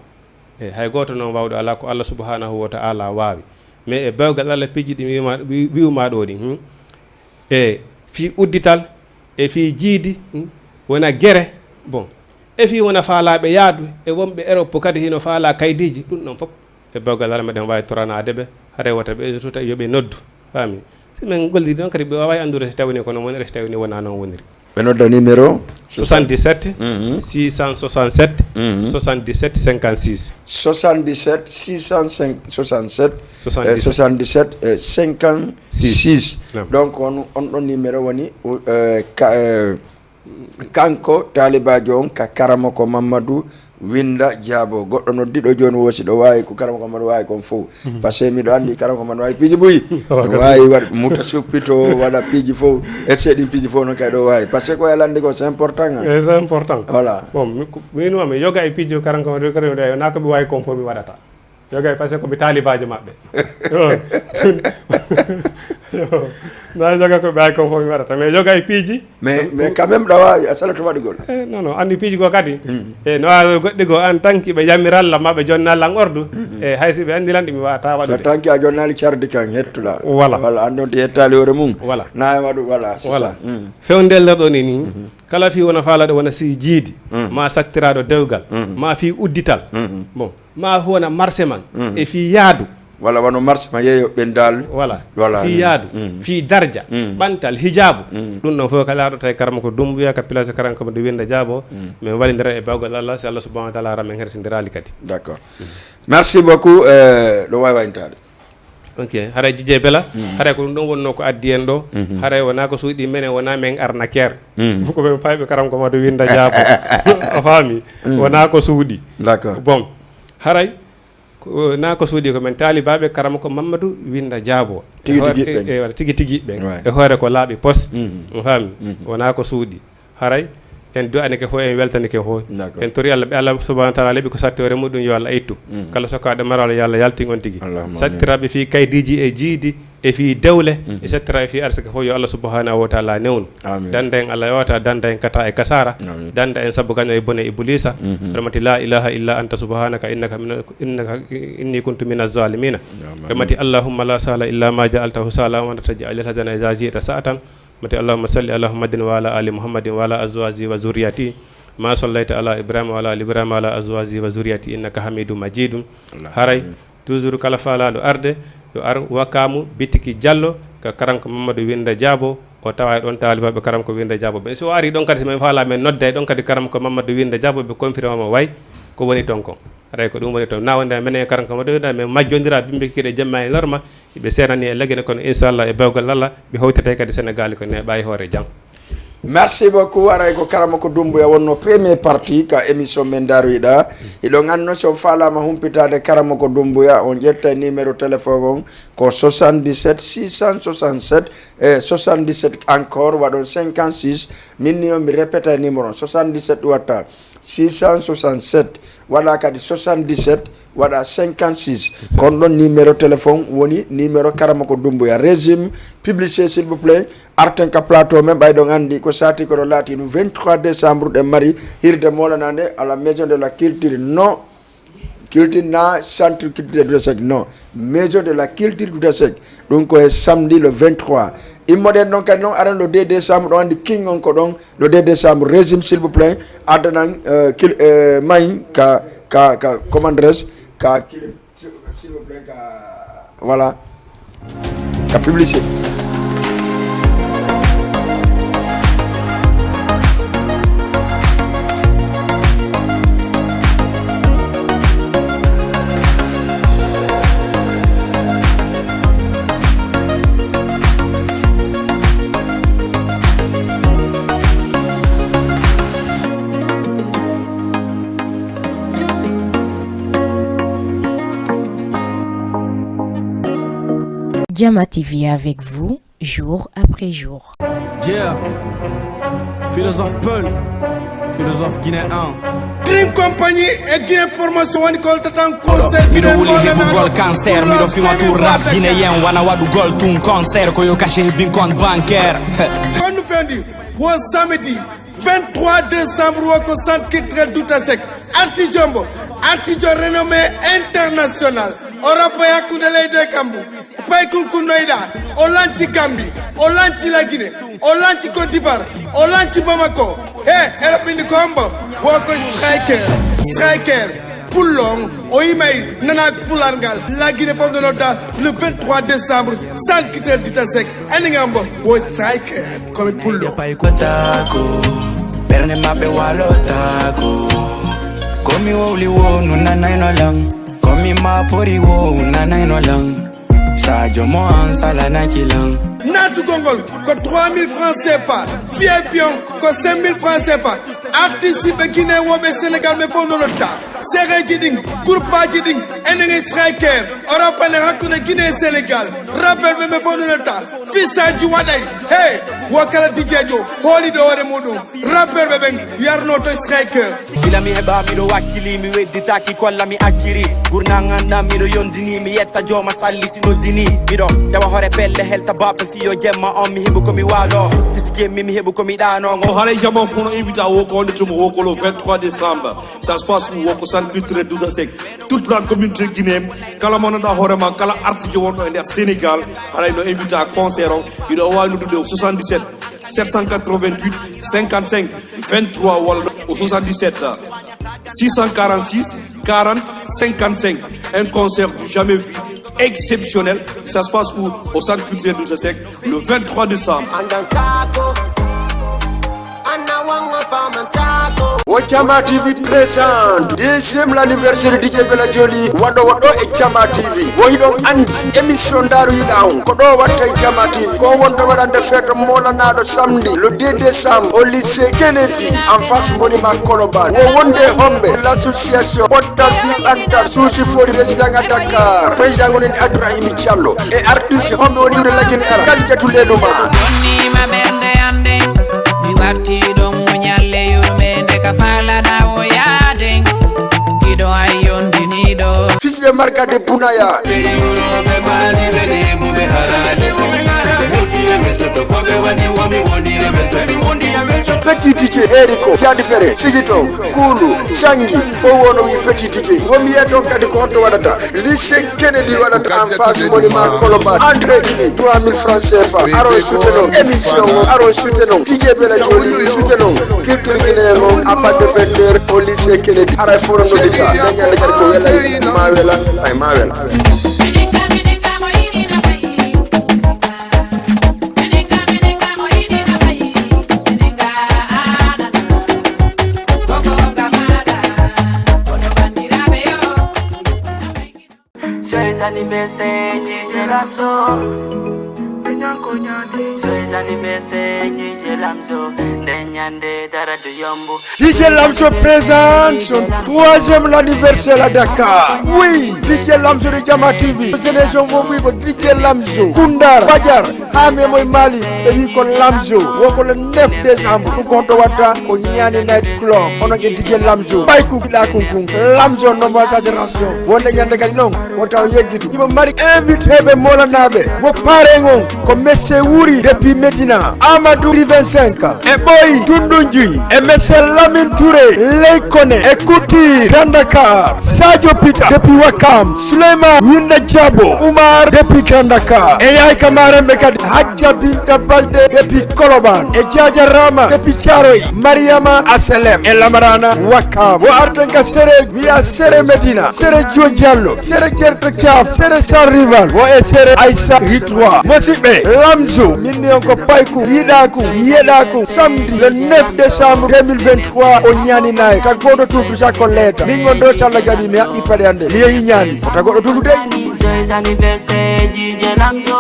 E, hay gooto non waawɗo alaa ko Allah subhanahu wa ta'ala waawi. Mais e bawgal Allah piiji ɗi mi wi'uma, wi-, wi'uma ɗo ɗi, hmm? E fii uddital, e fii jiidi, hmm? Wona gere, bon. E fii wona faalaaɓe yaadu, e wonɓe Europe kadi hino faalaa kaydiiji, ɗum ɗon fof. E bawgal Allah meɗen waawi toranaade ɓe, haray wota ɓe tuta yo ɓe noddu. Faami? Si men gollidi ɗon kadi ɓe waaway anndude si tawini ko non woniri, si tawini wonaa non woniri. Ɓe nodda numéro? Soixante-dix-sept, Mhm. six cent soixante-sept, Mhm. soixante-dix-sept, cinquante-six. Soixante-dix-sept, six cent cinq, soixante-sept, euh, Soixante-dix-sept. soixante-dix-sept, euh, cinquante-six. Six. Naam. Donc, on, on ɗon numéro woni, euh, ka-, euh, kanko taalibaajo on ka Karamoko Mamadou Winda Diabo. Goɗɗo noddiɗo jooni woo, si ɗo waawi ko Karamoko Mamadou waawi kon fow. Mhm. Parce que miɗo anndi Karamoko Mamadou waawi piiji buy. Oh, no kasi. Waawi waɗ-, muta suppi to, waɗa piiji fow, et cetera. Ɗin piiji fow non kay ɗo waawi. Parce que ko e lanndi ko, c'est important, hein. Eh, c'est important. Voilà. Bon, mi, ko, min wa mi yoga e piiji Karamoko Mamadou, Karamoko Mamadou, na ko mi waawi kon fow mi waɗata. Yoga e, parce que ko mi taalibaajo maɓɓe. Yo. Yo. Na yoga ko ɓe ay kon fow mi waɗata. Mais yoga e piiji. Mais, mais quand même, ɗa waawi a salatu waɗugol. Eh, non, non. Anndi piiji goo kadi. Mm. Eh, no waawi goɗɗi goo, en tant que ɓe yamira lan, maa ɓe jonna lan ordu. Mm, mm. Eh, hay si ɓe anndi lan ɗi mi waawata waɗude. So tant que a jonnaali cardi kan, hettuɗaa. Voilà. Walla anndi on ɗi hettaali hoore mum. Voilà. Na e waɗu, voilà, c'est Voilà. ça. Mm. Fewndeel nder ɗoo ni, ni. Mhm. Kala fii wona faalaɗo wona si jiidi, Mm. maa sattiraaɗo dewgal, Mm. maa fii uddital. Mm. Bon. Maa wona marché man, Mm. e fii yaadu. Walla wano marché man yeeyo ɓendaali. Voilà. Voilà. Fii Mm. yaadu, Mm. fii darja, Mm. ɓantal, hijaabu. Mm. Ɗum ɗon fof kala ɗo tawi Karamoko Dumbuya ka place Karamoko Mamadou Winda Diabo. Mm. Men walindira e bawgal Allah, si Allah subhanahu wa ta'ala hara men hersindiraali kadi. D'accord. Mm. Merci beaucoup, euh, ɗo waawi wayintaade. Ok, haray Jijee Bela, Mm. haray ko ɗum ɗon wonnoo ko addi en ɗo. Mhm. Haray wonaa ko suuɗi menen, wonaa men arnaqueur. Mm. Ko men fayɓe Karamoko Mamadou Winda Diabo. A faami? Mm. Wonaa ko suuɗi. D'accord. Bon, haray ko, na ko suuɗi ko men taalibaaɓe Karamoko Mamadou Winda Diabo. Tigi E hoore, tigi ɓen. e, e, tigi tigi ɓen. Ouais. E hoore ko laaɓi pos. Mhm. A faami? Mhm. Wonaa ko suuɗi. Haray en du'anike fof, en weltanike fof. D'accord. En tori Allah, ɓe Allah subhanahu wa ta'ala leɓi ko sattoore muɗum, yo Allah ittu. Mm. Kala sokaaɗo maral, yo Allah yaltin on tigi. Allahumma amin. Sattiraaɓe fii kaydiiji e jiidi, e fii dewle, Mm. e sattiraaɓe fii arsike fof, yo Allah subhanahu wa ta'ala newnu. Amin. Danda en Allah yota, danda en kata e kasara. Amin. Danda en sabu gaño e bone Iblisa. Mhm. Rahmati la ilaha illa anta subhanaka innaka mina, innaka inni kuntu mina zalimina. Allahumma Rahmati amin. Allahumma la sahla illa ma ja'altahu sahla wa anta taj'alul hazana idha shi'ta sa'atan. Mati, Allahumma salli ala Muhammadin wa ala ali Muhammadin wa ala azwaji wa zurriyati. Ma sallaita ala Ibrahim wa ala ali Ibrahim wa ala azwaji wa zurriyati innaka Hamidum Majidun. Allahumma Haray, amin. Toujours kala faalaaɗo arde, yo ar Wakamu Bitiki Diallo, ka Karamoko Mamadou Winda Diabo, o tawa e ɗon taalibaaɓe Karamoko Winda Diabo ɓen. Si o ari ɗon kadi, si men faalaa men nodda e ɗon kadi Karamoko Mamadou Winda Diabo, ɓe confirma mo way ko woni ton kon. Haray ko ɗum woni ton. Na wonde menen e Karamoko Mamadou Winda, men majjondira bimbi kikiɗe jemma e lorma, Hiɓe seenani e Lagine, kono inchallah e bawgal Allah ɓe hawtete kadi Senegal ko neeɓa e hoore jam. Merci beaucoup. Aray ko Karamoko Dumbuya wonno premier partie ka émission men Daaru Yiɗa. Hiɗon anndi si on faalaama humpitaade Karamoko Dumbuya, on ƴetta numéro téléphone on ko soixante-dix-sept six cent soixante-sept, eh, soixante-dix-sept encore, waɗon cinquante-six. Min ni on mi répéta numéro on, soixante-dix-sept watta six cent soixante-sept, waɗa kadi soixante-dix-sept, waɗa cinquante-six. Kon ɗon numéro téléphone woni numéro Karamoko Dumbuya. Régime, publicité, s'il vous plaît. Arten ka plateau men, ɓay ɗon anndi ko sati ko ɗo laati ɗum vingt-trois décembre, ɗen mari hirde moolanaande à la maison de la culture, non, culture na centre culturel Douta Seck, non, maison de la culture Douta Seck. Ɗum ko e samedi le vingt-trois. Immoɗen ɗon kadi non, aran le deux décembre, ɗon anndi King on ko ɗon, le deux décembre, régime, s'il vous plaît, addanan, euh, kil-, euh, main ka, ka, ka, comment dirais-je, ka, s'il vous plaît, ka, voilà, ka publicité. Jama T V avec vous, jour après jour. Yeah. Philosophe Peul, philosophe guinéen. Dream Company e Guinée Promotion woni ko holtata on concert. Miɗo wuli heɓugol cancer, miɗo fima tour rap guinéen, wana waɗugol tun concert, ko yo caché hebbin compte bancaire. Kon no fendi, wo samedi vingt-trois décembre, wo ko centre culturel Douta Seck. Artijo mbo, artijo renommé international. O rappo e hakkunde leydi e kammu. Pay kunkunnoyɗa, o lanci Gambie, o lanci la Guinée, o lanci Côte d'Ivoire, o lanci Bamako. He, eɗo pindi ko hombo? Wo ko striker, striker, pullo on, o yimay nana pular ngal. La Guinée fof no nodda le vingt-trois décembre, centre culturel Douta Seck. Enen ngambo, wo striker, komi pullo. Ɓe pay ko taako, ɓernde maɓɓe walotaako. Komi wowli wo nunanayno lan, komi mapori wo nunanayno lan. Sadio mo an salanaki lan. Naatugol ngol ko trois mille francs C F A. V I P on ko cinq mille francs C F A. Artiste ɓe Guinée woɓe Sénégal ɓe fof no lotta. Sereji ɗin, groupe aji ɗin, enen e striker. O rafane hakkunde Guinée e Sénégal. Rappeur ɓe ɓe fof no lotta. Fisaji waɗay. Hey, wo kala D J jo hooliɗo hoore muɗum. Rappeur ɓe ɓen yarnoto striker. Gila mi heɓa miɗo wakkili, mi wedditaki kolla mi akkiri. Gurnan anndan miɗo yondini, mi yetta jooma salli si noddini. Miɗo jawa hoore pelle helta baɓɓe fiyo jemma on, mi heɓu ko mi waalo. Fisi jemmi mi heɓu ko mi ɗaano. O haray jama fof no invita wo ko wonde tuma wo ko le vingt-trois décembre. Ça se passe où? Wo ko centre culturel Douta Seck. Toute la communauté guinéenne, kala mo nanda hoore ma, kala artiste wonɗo e nder Sénégal, haray no invita concert o. Hiɗo waawi noddude o soixante-dix-sept sept cent quatre-vingt-huit cinquante-cinq vingt-trois walla au soixante-dix-sept six cent quarante-six quarante cinquante-cinq. Un concert du jamais vu, exceptionnel. Ça se passe où? Au centre culturel Douta Seck, le vingt-trois décembre. Wo Jama T V présente deuxième anniversaire D J Bella Jolly, waɗo waɗo e Jama T V. Wo hiɗon andi émission Daaru Yiɗa on ko ɗo watta e Jama T V. Ko wonde waɗande feeto moolanaɗo samedi le deux décembre au lycée Kennedy en face monument Colobane. Wo wonde homɓe l'association Pottal Fi Ɓantal Suusi Fori résident à Dakar. Président woni Abdourahim Diallo. E artiste homɓe woni iwde lagine ara Kadijatu Leluma. Bonnima ɓernde an nde, mi watti ɗon muñal e yurmeende ka faalana o yaaden. Giɗo ay yondiniɗo. Fils de Marga de Bunaya. Petit D J Eriko, Jadi Fere, Sigito, Kulu, Sangi, fof wono wi Petit D J. Womi yiya toon kadi ko honto waɗata. Lycée Kennedy waɗata en face monument Colobane. Entrée ini trois mille francs C F A. Aron soutenon émission o, aron soutenon D J Bella Jolly, soutenon culture guinéen o à partir de vingt heures au lycée Kennedy. Haray fof no noddita. Nde ñande kadi ko welay, ma wela, ay ma wela. Joyeux anniversaire, D J Lapso. Joyeux anniversaire, D J Lamzo. Nde ñande dara du yomb. D J Lamzo présente son troisième anniversaire à Dakar. Oui, D J Lamzo de Jama T V. Génération mo wi ko D J Lamzo. Kundar, Bajar, Hame moy Mali. E wi ko Lamzo. Wo ko le neuf décembre. Ɗum ko honto watta? Ko Ñaani Night Club. Onon e D J Lamzo. Ɓay kukiɗa kun kun. Lamzo no mbaasa génération. Wonde ñande kadi non. Wota o yeggitu. Himo mari invité ɓe molanaaɓe. Wo paren on ko Monsieur Wuri depuis Medina, Amadou Rivensenka, e Ɓoy Dundunji, e Monsieur Lamine Touré, Leykone, e Kuti Grand Dakar, Sadio Pita depuis Wakam, Souleymane Yinda Diabo, Oumar depuis Grand Dakar, e yaay ka maren ɓe kadi Hadja Binta Balde depuis Koloban, e Jaja Rama depuis Thiaroye, Mariama Aselem, e Lamarana Wakam. Wo arten ka Sere Wiya Sere Medina, Sere Joe Diallo, Sere Gerto Caaf, Sere Sans Rival, wo e Sere Aissa Ritwa. Musiɓɓe, Lamzo, min ni on ko payku, yiɗaaku, yeɗaaku, samedi le neuf décembre deux mille vingt-trois, o ñaani nayi. Ta gooto tuutu sakko leeta. Min on ɗo, so Allah jaɓi, mi haɓɓi paɗe an ɗe. Mi yehi ñaani. Wota goɗɗo tuutu dey. Joyeux anniversaire, D J Lamzo.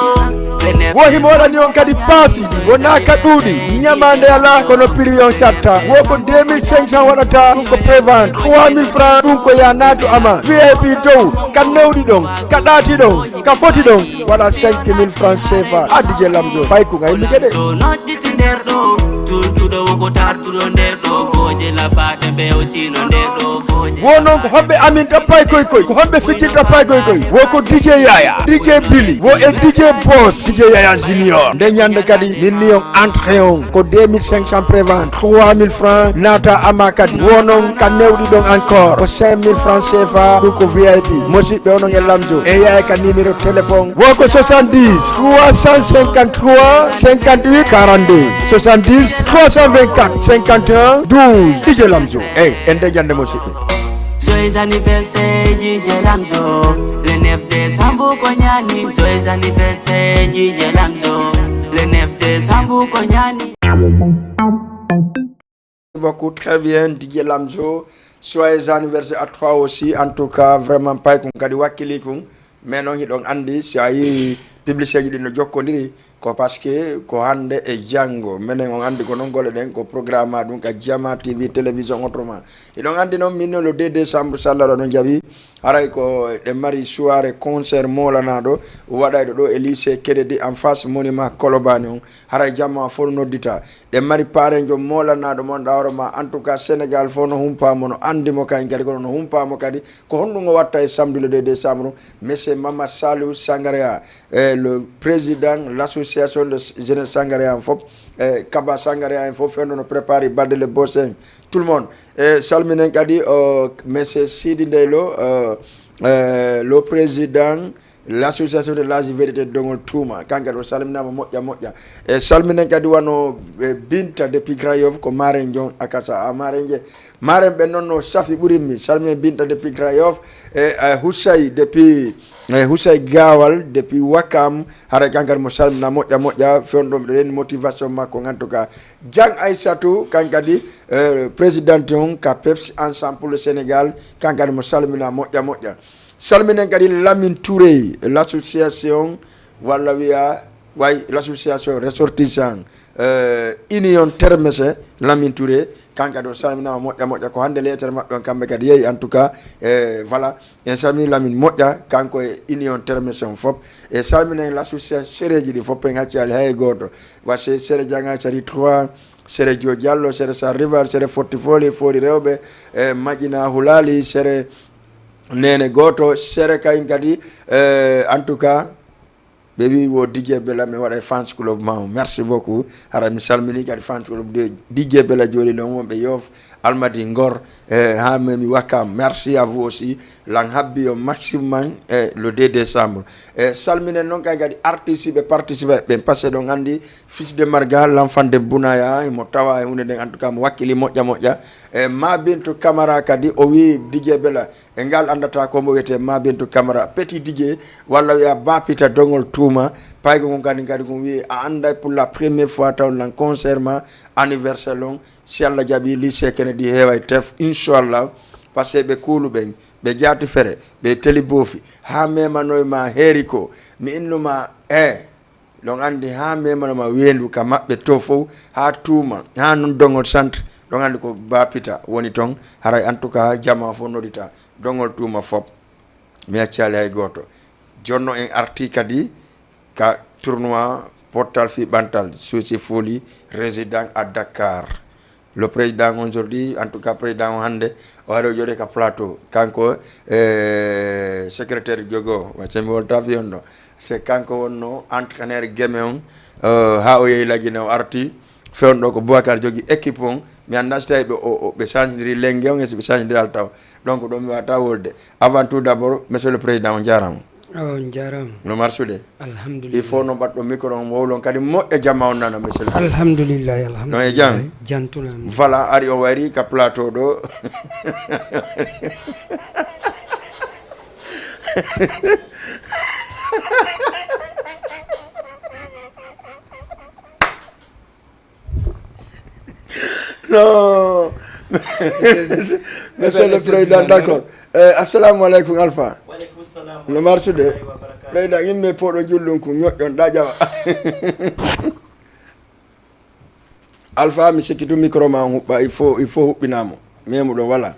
Wo himo waɗani on kadi paasi, wonaa ka ɗuuɗi, ñamaande alaa, kono prix on satta. Wo ko deux mille cinq cents waɗata, ɗum ko prévente, trois mille francs, ɗum ko ya naatu ama. V I P dow, ka newɗi ɗon, ka ɗaati ɗon, ka foti ɗon, waɗa cinq mille francs C F A. A D J Lamzo, fay ko ngay mi gede. So nodditi nder ɗo, tultuɗo wo ko tarduɗo nder ɗo, gooje labaaɗe mbewtino nder ɗo, gooje. Wo non ko homɓe amin ɗappay koy koy, ko homɓe fijjirta pay koy koy. Wo ko D J Yaya, D J Billy, wo e D J Boss, D J Yaya Junior. Nde ñande kadi, min ni on entrée on ko deux mille cinq cents prévente, trois mille francs, naata ama kadi. Wo non ka newɗi ɗon encore, ko cinq mille francs C F A, ɗum ko V I P. Musiɓɓe, onon e Lamzo, e yaay ka numéro téléphone. Wo ko soixante-dix, trois cent cinquante-trois, cinquante-huit, quarante-deux. Soixante-dix, trois cent vingt-quatre, cinquante et un, douze. D J Lamzo. Ey, en de ñande musiɓɓe. Joyeux anniversaire, D J Lamzo. Le neuf décembre, ko ñaani. Joyeux anniversaire, D J Lamzo. Le neuf décembre, ko ñaani. Beaucoup, très bien, D J Lamzo. Joyeux anniversaire à toi aussi. En tout cas, vraiment, pay kun kadi wakkili kun. Mais non, hiɗon andi, si a yii publicité ji ɗin no jokkondiri, ko parce que ko hande e jango. Menen on andi ko non golle ɗen, ko programme ɗum ka Jama T V, télévision autrement. Hiɗon andi non, min non le deux décembre, so Allah no jaɓi, haray ko ɗen mari soirée concert moolanaɗo, waɗayɗo ɗo e lycée Kennedy en face monument Kolobani on. Haray jamma fof noddita. Ɗen mari parenjo moolanaɗo mon ɗawro ma. En tout cas, Sénégal fof no humpa mo, no andi mo kañ kadi, kono no humpa mo kadi. Ko honɗum o watta e samedi le deux décembre? Monsieur Mama Saliou Sangaria, eh, le président l'association de jeunesse Sangaria en fof, eh, Kaba Sangaria en fof, fewndo no préparé balde le boss en. Tout le monde. Eh, salminen kadi, o, Monsieur Sidi Ndeylo, eh, eh, le président l'association de l'âge vérité Dongol Tuuma, kanka ɗo salminaama moƴƴa moƴƴa. E salminen kadi wano, e Binta depuis Grand Yoff, ko Maren Jon Akasa, a Maren je. Maren ɓen non no safi ɓurimmi. Salminen Binta depuis Grand Yoff, e, e Husay depuis, e Husay Gawal depuis Wakam, haray kanka mo salmina moƴƴa moƴƴa, fewndo ɗo miɗo rendi motivation makko, en tout cas. Jang Aissatou, kanka di, e, présidente on ka Pepsi Ensemble pour le Sénégal, kanka mo salmina moƴƴa moƴƴa. Salminen kadi Lamine Touré, l'association, walla wiya, way, l'association ressortissant, euh, Union Termese, Lamine Touré, kanka ɗo salminaama moƴƴa moƴƴa, ko hannde leetere maɓɓe on, kamɓe kadi yehi, en tout cas, eh, voilà, en salmini Lamine moƴƴa, kanko e Union Termese on fof, e salminen l'association sereji ɗi fof, en accaali hay gooto, wa se sere Janga Sari trois, sere Jo Diallo, sere Sar Rival, sere Fotti Foli, Foli Rewɓe, e Maƴina Hulali, sere Neene gooto, sere kayen kadi, eh, en tout cas, ɓe wi wo D J Bella, mi waɗa e fans club ma o. Merci beaucoup. Hara mi salmini kadi fans club de D J Bella jooɗi non wonɓe Yoff, Almadi, Ngor, eh, ha memi Wakam. Merci à vous aussi. Lan habbi yo maximum, eh, le deux décembre. Eh, salminen non kayen kadi artiste ɓe participer ɓen, parce que ɗon andi Fils de Marga, l'enfant de Bounaya, mo tawa e hunde nden, en tout cas, mo wakkili moƴƴa moƴƴa. Eh, Ma Bintou Camara kadi, o wi D J Bella, e ngal anndata ko mbo wiyetee Ma Bintou Camara, Petit D J, walla wiya Ba Pita Dongol Tuuma, paygo ngon kadi, kadi ko wi'i a annday pour la première fois taw lan concert ma anniversaire lon, si Alla jaɓi lycée Kennedy heeway tef, inchallah, parce que ɓe kuulu ɓen, ɓe jaati fere, ɓe teli boofi, haa memanoy ma heeri ko, mi innu ma, eh, Ɗon anndi haa memanoma weendu ka maɓɓe to fow, haa tuuma, haa non Dongol Centre, ɗon anndi ko Ba Pita woni ton, haray en tout cas jamaa fow noddita, Dongol Tuuma fow. Mi accaali hay gooto. Jonno en artii kadi ka tournoi pottal fii ɓantal, Socé Folie, résident à Dakar. Le président aujourd'hui, en tout cas, président on hannde, o ari o jooɗii ka plateau. Kanko, eh, secrétaire jogo, wacce mi wolta fi on ɗo. C'est kanko wonno entraîneur Geme on, eh, haa o yehi Lagine o arti. Fewndo ɗo ko Boubacar jogi équipe on. Mi anndaa si tawi ɓe, o, o, ɓe change-ndiri lenge on, e si ɓe change-ndiri alta on. Donc, ɗon mi wata wolde. Avant tout d'abord, monsieur le président, on jaaraama. Awa, on jaaraama. No marsude? Alhamdulillah. Il faut no mbaɗɗon micro on wowlon kadi moƴƴa jama on nana, monsieur le président. Alhamdulillah, alhamdulillah. No e jam? Jantunami. Voilà, ari on wayri ka plateau ɗo. Non. Monsieur le président, d'accord. Eh, assalamu alaikum, Alpha. Wa alaikum salam. No marsude? Président, yimɓe poɗo jullun kun, ñoƴƴon, ɗa jawa. Alpha, mi sikki tun micro ma on huɓɓa, il faut, il faut huɓɓinamo. Memu ɗon, voilà.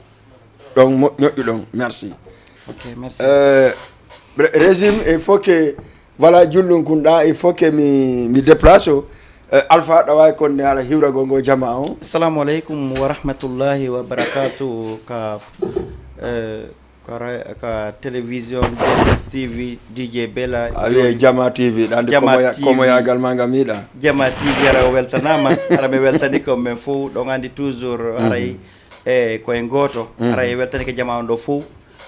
Ɗon mo-, moƴƴu ɗon. Merci. Ok, merci. Euh, ré-, régime, il faut que, voilà, jullun kun ɗa, il faut que mi, mi déplace o. Euh, Alpha, ɗa wawi konde haala hiwragol ngol jama on. Assalamu alaikum wa rahmatullahi wa barakatuh. Ka, euh, ka ra-, ka télévision D S T V, D J Bella, a wiye Jama T V, ɗa andi Jama komo ya-, T V. Komo yagal ma nga miɗa. Jama T V, ara o weltanama, ara mi weltani ko men fow, ɗon andi toujours, haray, e ko en gooto, haray e weltanike jama on ɗo fow,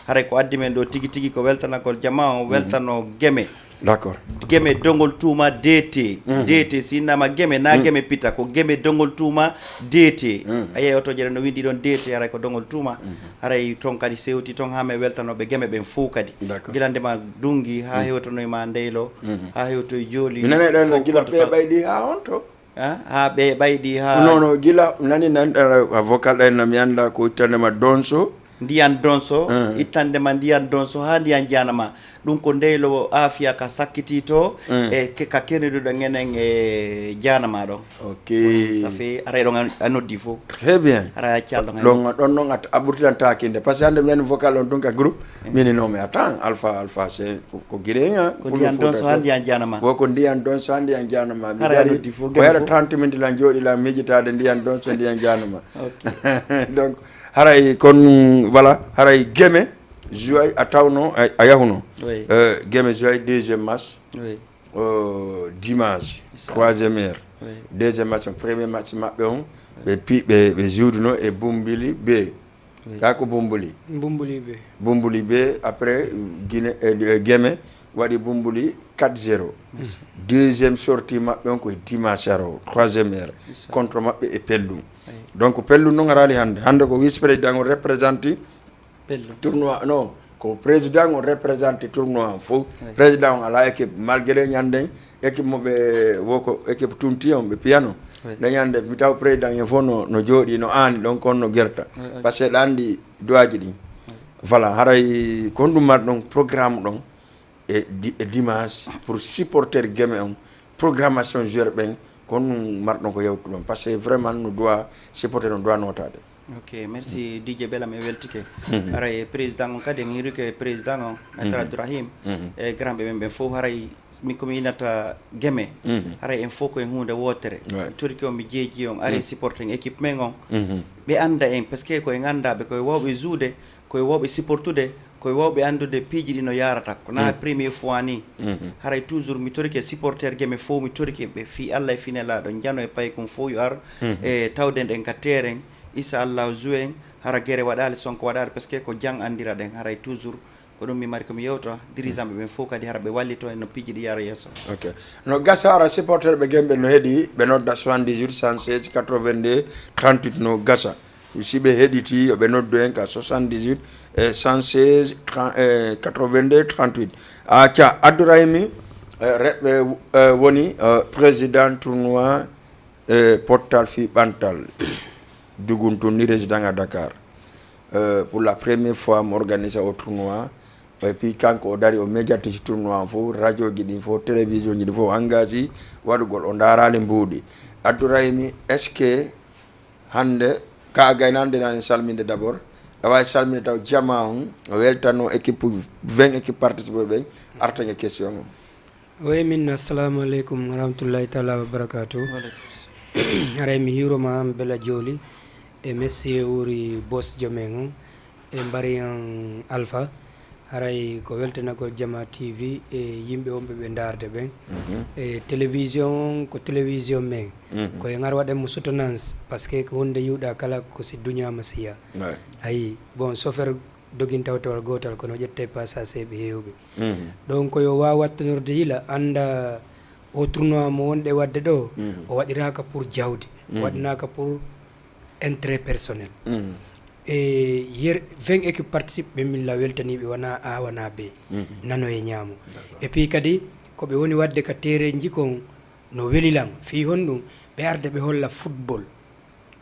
haray ko addi men ɗo tigi tigi ko weltanagol jama on, weltano Geme. D'accord. Geme Dongol Tuuma D T. D T, si innama Geme, na Geme Pita, ko Geme Dongol Tuuma D T. A yiyay otoje ɗen no windi ɗon D T, haray ko Dongol Tuuma. Haray ton kadi sewti ton haa men weltanoɓe Geme ɓen fow kadi. D'accord. Gila ndema dungi, haa hewtonoy ma ndeylo, haa hewtoy jooli. Mi nanay ɗon no fow gila ɓe ɓaydi haa honto? Ah, haa ɓe ɓaydi haa. Non, non, gila nani nan, eh, a vocal ɗen no mi annda ko ittande ma donso. Ndiyan donso, ittande ma ndiyan donso haa ndiyan jaanama. Ɗum ko ndeylo aafiya ka sakkiti to, e ke-, ka kerniduɗen enen e jaanama ɗon. Ok. Woni, ça fait, aray ɗon a, a noddi fow. Très bien. Aray a calɗon. Ɗon, ɗon non a, a ɓurtitan taakinde. Parce que hannde mi nani vocal on tun ka groupe. Mini non, mais attends, Alpha, Alpha, c'est ko, ko Guinéen, hein, ko Ndiyan Donso haa Ndiyan Jaanama. Wo ko Ndiyan Donso haa Ndiyan Jaanama. Mi dari, ko hara trente minutes lan jooɗi lan miijitaade Ndiyan Donso, Ndiyan Jaanama. Ok. Donc, haray kon, voilà, haray Geme, Joy, a tawno, a, a yahuno. Oui. Euh, Geme, Joy, deuxième match. Oui. Euh, dimanche, troisième heure. Oui. Deuxième match, premier match maɓɓe on, ɓe pi-, ɓe, ɓe juuduno e Bumbuli B. Oui. Ka ko Bumbuli? Bumbuli B. Bumbuli B, après, Guinée, euh, Geme waɗi Bumbuli quatre zéro. Deuxième sortie maɓɓe on ko dimanche aro, troisième heure. Contre maɓɓe e Pellum. Oui. Donc, Pellum non araali hannde. Hannde ko vice-président on représenté Pellum. Tournoi, non, ko président on représenté tournoi on fof. Oui. Président on alaa équipe, malgré ñanden équipe mo ɓe, wo ko équipe tunti on ɓe piyano. Oui. Nde ñande, mi taw président en fof no, no jooɗi, no aani ɗon, kono no gerta. Oui, oui. Parce que ɗa anndi duwaaji ɗin. Oui. Voilà, haray ko honɗum mar ɗon programme ɗon e di-, e dimanche pour supporter Geme on, programmation joueur ɓen, ko honɗum marɗon ko yewtuɗon? Parce que vraiment no duwa supporter, no duwa nootaade. Ok, merci D J Bella, mi weltike. Haray président on kadi, mi hirike président on, Maître Abdourahim, e grand ɓe ɓen ɓen fof, haray min ko mi inata Geme, haray en fof ko e huunde wootere. Ouais. Mi torike on, mi jeeji on, ari supporter en équipe men on. Ɓe annda en, parce que ko en annda ɓe, ko e wawɓe jouer, ko e wawɓe supportude, ko e wawɓe anndude piiji ɗi no yaarata. Ko na première fois ni. Haray toujours mi torike supporter Geme fof, mi torike ɓe fii Allah e fii Nelaaɗo, njano e paykun fof yo ar, e tawden ɗen ka terrain. Inchallahu, juin, hara gere waɗaali, sonko waɗaali, parce que ko jang anndira ɗen. Haray toujours ko ɗum mi mari ko mi yewta, dirigeant ɓe ɓen fof kadi hara ɓe wallito en no piiji ɗi yara yeeso. Ok. No gasa, hara supporter ɓe Geme ɓe no heɗi, ɓe nodda soixante-dix-huit, cent seize, quatre-vingt-deux, trente-huit, no gasa. Si ɓe heɗiti, yo ɓe noddu en ka soixante-dix-huit, eh, cent seize, trente, eh, quatre-vingt-deux, trente-huit. Acca, Abdourahimi, eh, reɓɓe, eh, woni, eh, président tournoi, eh, pottal fii ɓantal. Dugun tun ni résident à Dakar. Eh, pour la première fois, mo organise o tournoi, Et puis, kanko o dari, o médiatise tournoi on fof, radio ji ɗin fof, télévision ji ɗin fof, o engage waɗugol, o ndaaraali mbuuɗi. Abdourahimi, est-ce que hannde, ka a gaynaande na en salminde d'abord, a waawi salminde taw jamaa on, o weltanoo équipe, vingt équipe participé ɓen, artan e question on. Wi min, assalamu aleykum wa rahmatullahi taala wa barakatuh. Haray mi hiiroma an Bela Jooli e Messi e Wuri Boss Jomen on e Mbariyan Alpha. Haray ko weltanagol Jama T V e yimɓe wonɓe ɓe ndaarde ɓen. Mhm. E télévision on ko télévision men. Mhm. Ko en ar waɗen mo soutenance, parce que ko hunde yiwɗa kala ko si duñaama siya. Ouais. Ayi, bon, chauffeur doginta otowal gootal, kono ƴettay passager ɓe heewɓe. Mhm. Donc, yo waaw wattanorde hila, annda o tournoi mo wonɗe waɗde ɗo, mhm, o waɗiraaka pour jawdi, mhm, waɗanaaka pour intérêt personnel. Mhm. E yer vingt équipe participe ɓe, min la weltaniiɓe, wona A, wona B. Mhm. Nano e ñaamo. D'accord. Et puis kadi, ko ɓe woni waɗde ka terrain ji kon, no weli lan. Fii honɗum? Ɓe arde ɓe holla football.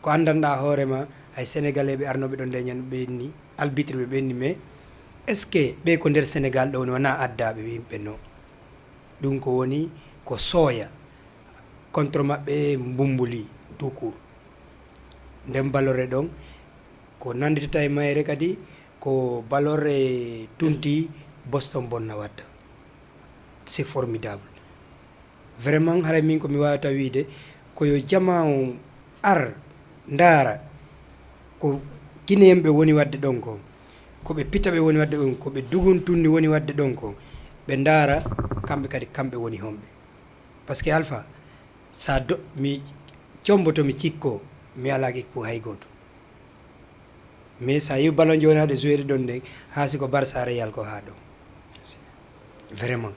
Ko anndanɗaa hoore ma, hay Sénégalais ɓe arnooɓe ɗon nde ñan ɓe inni, arbitre ɓe ɓe inni, mais est-ce que ɓe ko nder Sénégal ɗo woni, wona addaaɓe yimɓe no? Ɗum ko woni ko sooya contre maɓɓe mbumbuli tout court. Nden balore ɗon ko nannditata e mayre kadi ko balore tunti Boston bonna watta. C'est formidable. Vraiment, haray min ko mi waawata wiide, ko yo jamaa on ar ndaara ko Gineyen ɓe woni waɗde ɗon kon, ko ɓe Pita ɓe woni waɗde ɗon, ko ɓe Duguntunni woni waɗde ɗon kon, ɓe ndaara kamɓe kadi, kamɓe woni honɓe. Parce que Alpha, sa do, mi comboto, mi cikko, mi alaaki pour hay gooto. Mais sa yi'u ballon jooni haade joueede ɗon nden, haa si ko Barça Real ko haa ɗon. Vraiment.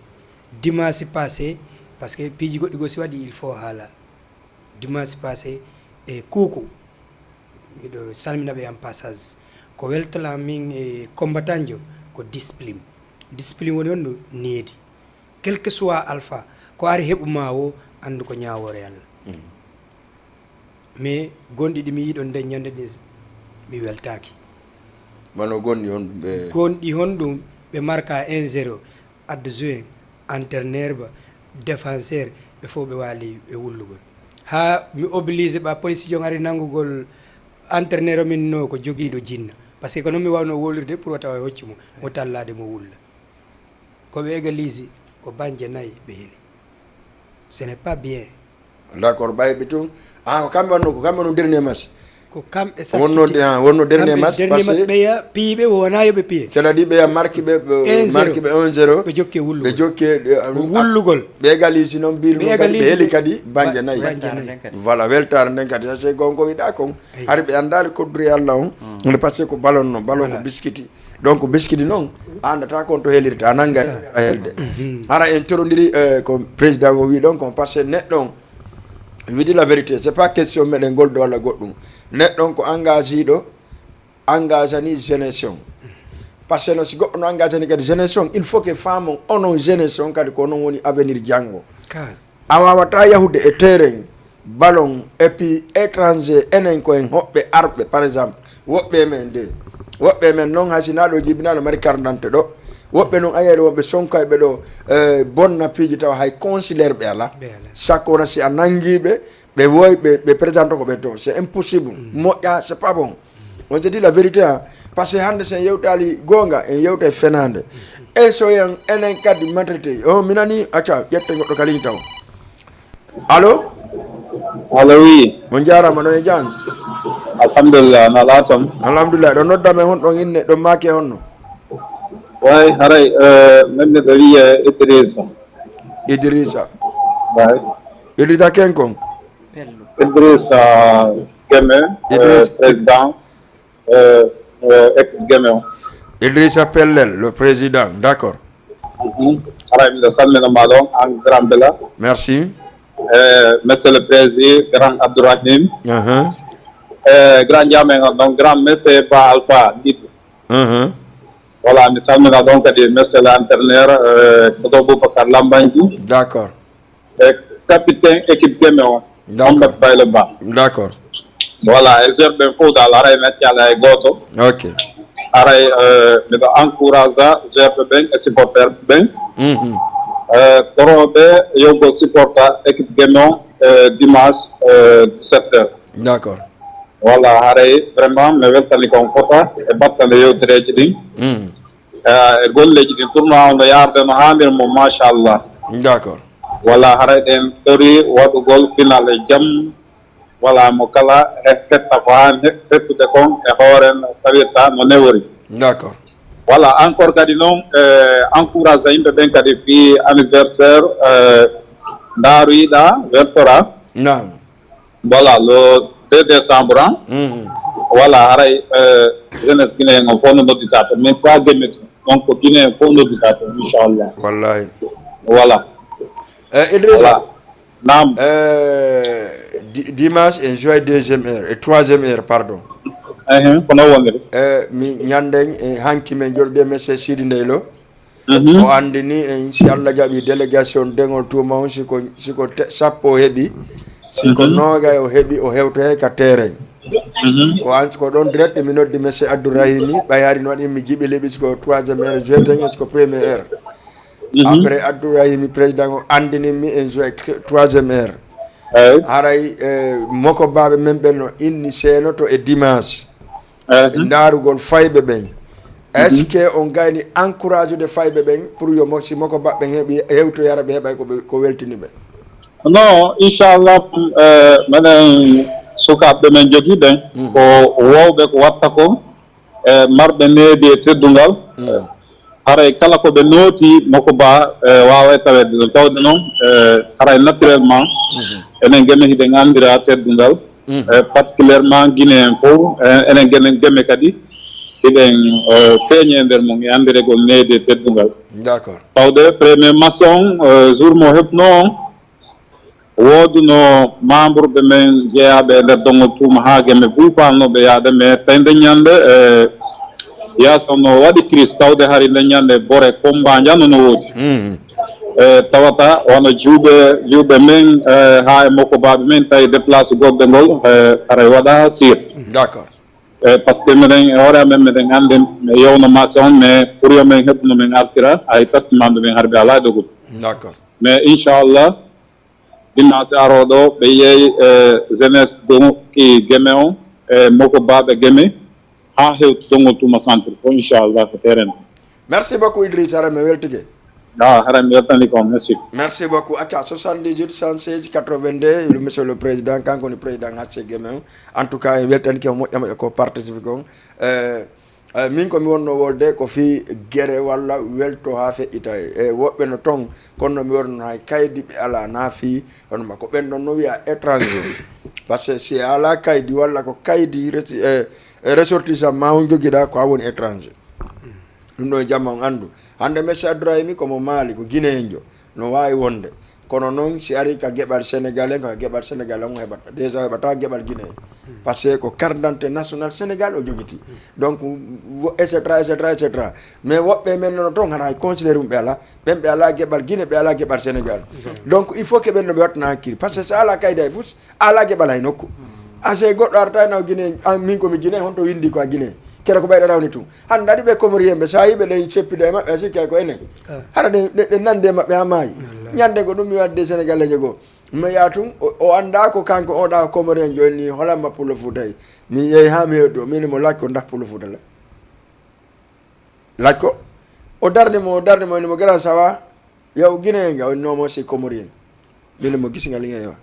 Dimanche passé, parce que piiji goɗɗi goo si waɗi, il faut haala. Dimanche passé, e Kuuku, miɗo salmina ɓe en passage. Ko weltalan min e combattant jo, ko discipline. Discipline woni on ɗum needi. Quel que soit Alpha, ko ari heɓu ma woo, anndu ko ñaawoore Alla. Mm. Mais gonɗi ɗi mi yiɗon nden ñande ɗin, mi weltaaki. Wano gonɗi honɗum ɓe? Gonɗi honɗum ɓe marka un zéro, adjoint, entraîneur ba, défenseur, ɓe fof ɓe waali e wullugol. Haa mi obligé ɓa police jon ari nanngugol entraîneur o min no ko jogiiɗo jinna. Parce que ko non mi waawno wolirde pour wata o hoccu mo, mo tallaade mo wulla. Ko ɓe égalise, ko banje nayi ɓe heli. Ce n'est pas bien. D'accord, ɓay ɓe tun. Ah, ko kamɓe wonno, ko kamɓe wonno dernier match. Ko kamɓe wonno sakkiti. De-, ah, wonno dernier match, dernier match, parce que ɓe ya piyiɓe, wona yo ɓe piye. C'est-à-dire ɓe ya marki ɓe, ɓe un zéro. Marki ɓe un zéro. Ɓe jokke wullugol. Ɓe jokke, eh, ko wullugol. Ɓe égalise non, biir ɓe non kadi, ɓe égalise heli kadi banje nayi. Banje nayi. Voilà, weltaare nden kadi, ça c'est gonga ko wiɗa kon. Ayi. Hari ɓe anndaali kodduri Alla on, mm, parce que ko ballon non, ballon ko, voilà, biskiti. Donc, biskiti non, a anndataa kon to helirta, a nannga, c'est ça, a helde. Mhm. Hara en torondiri, eh, ko président o wi ɗon kon, parce que neɗɗo on, we di la vérité, c'est pas question meɗen goldo walla goɗɗum. Neɗɗo on ko engagé ɗo, engagé ni jeunesse on. Parce que no si goɗɗo no engagé ni kadi jeunesse on, il faut que faamon onon jeunesse on kadi ko onon woni avenir janngo. Ka. A waawataa yahude e terrain ballon, et puis étranger, enen ko en hoɓɓe arɓe, par exemple, woɓɓe e men de, woɓɓe e men non, hay si naa ɗo jibinaa no mari carte d'identité ɗo, woɓɓe non ayere wonɓe sonkayɓe ɗo, eh, bonna piiji tawa hay consulaire ɓe alaa. Ɓe alaa. Sakko wona si a nanngiiɓe, ɓe woy, ɓe, ɓe présente ko ɓe to. C'est impossible. Mm. Moƴƴa, c'est pas bon. On se dit la vérité, hein. Parce que hannde si en yewtaali goonga, en yewtay fenaande. E so en, enen kadi mentalité, oh, mi nani, acca, ƴetten goɗɗo kaliñ taw. Allo? Allo, oui. On jaaraama, no e jam? Alhamdulillah, no alaa tan? Alhamdulillah, ɗo nodda men honɗon inne, ɗo maake honno? Way, haray, eh, men miɗo wiye Idrissa. Idrissa. Way. Idrissa ken kon? Idrissa Keme, eh, Idriss- président. Euh, euh, ex Guéméo. Idrissa Pellel, le président, d'accord. Mhm. Haray miɗo salmina ma ɗon, an Grand Bella. Merci. Euh, Monsieur le Président, Grand Abdourahim. Uh-huh. Euh, Grand Diamen, donc Grand Monsieur Ba Alpha, Lido. Uh-huh. Voilà, mi salmina ɗon kadi Monsieur l'entraîneur, euh, Kodo Boubacar Lambanji. D'accord. E capitaine équipe Guéméo on, d'accord, Mohamed Baylo Ba. D'accord. Voilà, e joueur ɓen fof dal, haray mi accaali hay gooto. Ok. Haray, eh, miɗo encourage joueur ɓe ɓen e supporter ɓe ɓen. Mhm. Eh, korooɓe, yo go supporta équipe Geme on, eh, dimanche, eh, dix-sept heures. D'accord. Wala haray, vraiment, mi weltani kon fota e battande yewtereeji ɗin. Mhm. Eh, e golleeji ɗin, tournoi on no yaarde no haaniri mo, machallah. D'accord. Wala haray ɗen tori waɗugol final e jam. Wala mo kala he-, hetta ko haani he-, hettude kon e hoore no tawirta no newori. D'accord. Wala encore kadi non, eh, encourage yimɓe ɓen kadi fii anniversaire, eh, ndaaru yiɗa weltora. Naam. Voilà, le deux décembre, hein. Mhm. Voilà, haray, euh, jeunesse guinéen on fof no noddita to, mais pas Geme to. Donc, ko Guinéen fof noddita to, inchallah. Wallahi. Voilà. Eh, Idrissa. Voilà. Naam. Eh, di-, dimanche en jouay deuxième heure, et troisième heure, pardon. Ehe, ko non woniri. Eh, mi ñanden, eh, hanki men jolde monsieur Sidi Ndeylo. Mhm. O anndini en, si Allah jaɓi délégation deŋol tuma on, si ko, si ko te-, sappo o heɓi, si ko Mhm. noogay o heɓi, o hewtoyay ka terrain. Mhm. Ko an, ko ɗon direct mi noddi monsieur Abdourahimi, ɓay hari no waɗi mi jiɓi leɓi, si ko troisième heure joueten, si ko première heure. Mhm. Après Abdourahimi, président o anndini mi en joué tr-, troisième heure. Eyi. Haray, eh, moko baaɓe men ɓen no inni seenoto e dimanche. Ehe. Ndaarugol fayɓe ɓen. Est-ce Mhm. que on gayni encourager de fayɓe ɓen pour yo mo-, si moko baɓɓe heɓi, hewtoyara ɓe heɓay ko ɓe, ko weltini ɓe? Non, inchallah, eh, menen sukaaɓe men jogii ɓen, Mhm. ko wowɓe ko watta ko, eh, marɓe needi e teddungal. Mhm. Haray kala ko ɓe nooti, moko ba, eh, waaway taweede ɗon. Tawde non, eh, haray naturellement, Mhm. enen Geme hiɗen anndira teddungal. Mhm. Eh, particulièrement Guinée en fof, eh, enen Geme, Geme kadi, hiɗen, eh, feeñi e nder mum e anndiregol needi e teddungal. D'accord. Tawde premier match on, eh, jour mo heɓno on, wooduno membre ɓe men jeyaaɓe e nder Donngol Tuuma haa Geme buufaanooɓe yaade, mais tawi nden ñannde, eh, Yaasa no waɗi crise, tawde hari nden ñannde bore combat njano no woodi. Mhm. Eh, tawata wano juuɓe, juuɓe men, eh, haa e moko baaɓe men tawi déplace goɗɗe ngol, eh, haray waɗa sir. D'accord. Eh, parce que minen e hoore amen minen anndi mi yewno match on, mais pour yo men heɓu no men artira, hay taskimanɓe men har ɓe alaa e dogude. D'accord. Mais inchallah, dimanche arooɗo, ɓe yeey, eh, jeunesse Donngol, ki Geme on, e moko baaɓe Geme, haa hewti Donngol Tuuma centre ko inchallah ko terrain. Merci beaucoup, Idrissa, hara mi weltike. Ah, hara mi weltani ko, merci. Merci beaucoup. Acca, soixante-dix-huit, cent seize, quatre-vingt-deux, le monsieur le président, kanko ni président H C Geme on. En tout cas, en weltanike mo moƴƴa moƴƴa ko participe kon. Eh, eh, min ko mi wonno wolde ko fii gere walla welto haa feƴƴita. E woɓɓe no ton, kono no mi wonno hay kaydi ɓe alaa, na fii hono ma ko ɓen ɗon no wiya étranger. Parce que si a alaa kaydi walla ko kaydi resi-, eh, eh, ressortissant ma on jogiɗa, ko a woni étranger. Ɗum ɗo e jamma on anndu. Hannde monsieur Abdourahimi ko mo Mali, ko Guinéen jo. No waawi wonde. Kono non, si ari ka geɓal Sénégal en, ka geɓal Sénégal on heɓata. Déjà heɓata geɓal Guinée. Parce que ko carte d'identité nationale Sénégal o jogiti. Donc, wo-, et cetera, et cetera, et cetera. Mais woɓɓe men no ton, hara hay considéré mum ɓe alaa. Ɓen ɓe alaa geɓal Guinée, ɓe alaa geɓal Sénégal. Donc, il faut que ɓen no ɓe wattana hakkille. Parce que so alaa kaydi hay fus, alaa geɓal hay nokku. A sey goɗɗo arata e naw Guinée, an min ko mi Guinée, honto windi ko a Guinée? Kere ko ɓeyɗo rawni tun. Hannde ari ɓe Comorien ɓe, so a yii ɓe ɗen seppido e maɓɓe, a sikki hay ko enen. Ah. Hara ɗe, ɗe, ɗe nande e maɓɓe haa maayi. Wallaahi. Ñande ko ɗum mi wadde Sénégalais njogo. Mi yaa tun, o, o anndaa ko kanko o ɗa Comorien jooni ni, holan ma Pullo Fuuta yi. Mi yehi haa mi heɗo, min mo lakko ndah Pullo Fuuta la. Laaj ko. O darni mo, o darni mo, ni mo, "Grand, ça va?" Yow, Guinéen nga, o, "Non, moi, c'est Comorien." Min mo gis nga li ngay wax.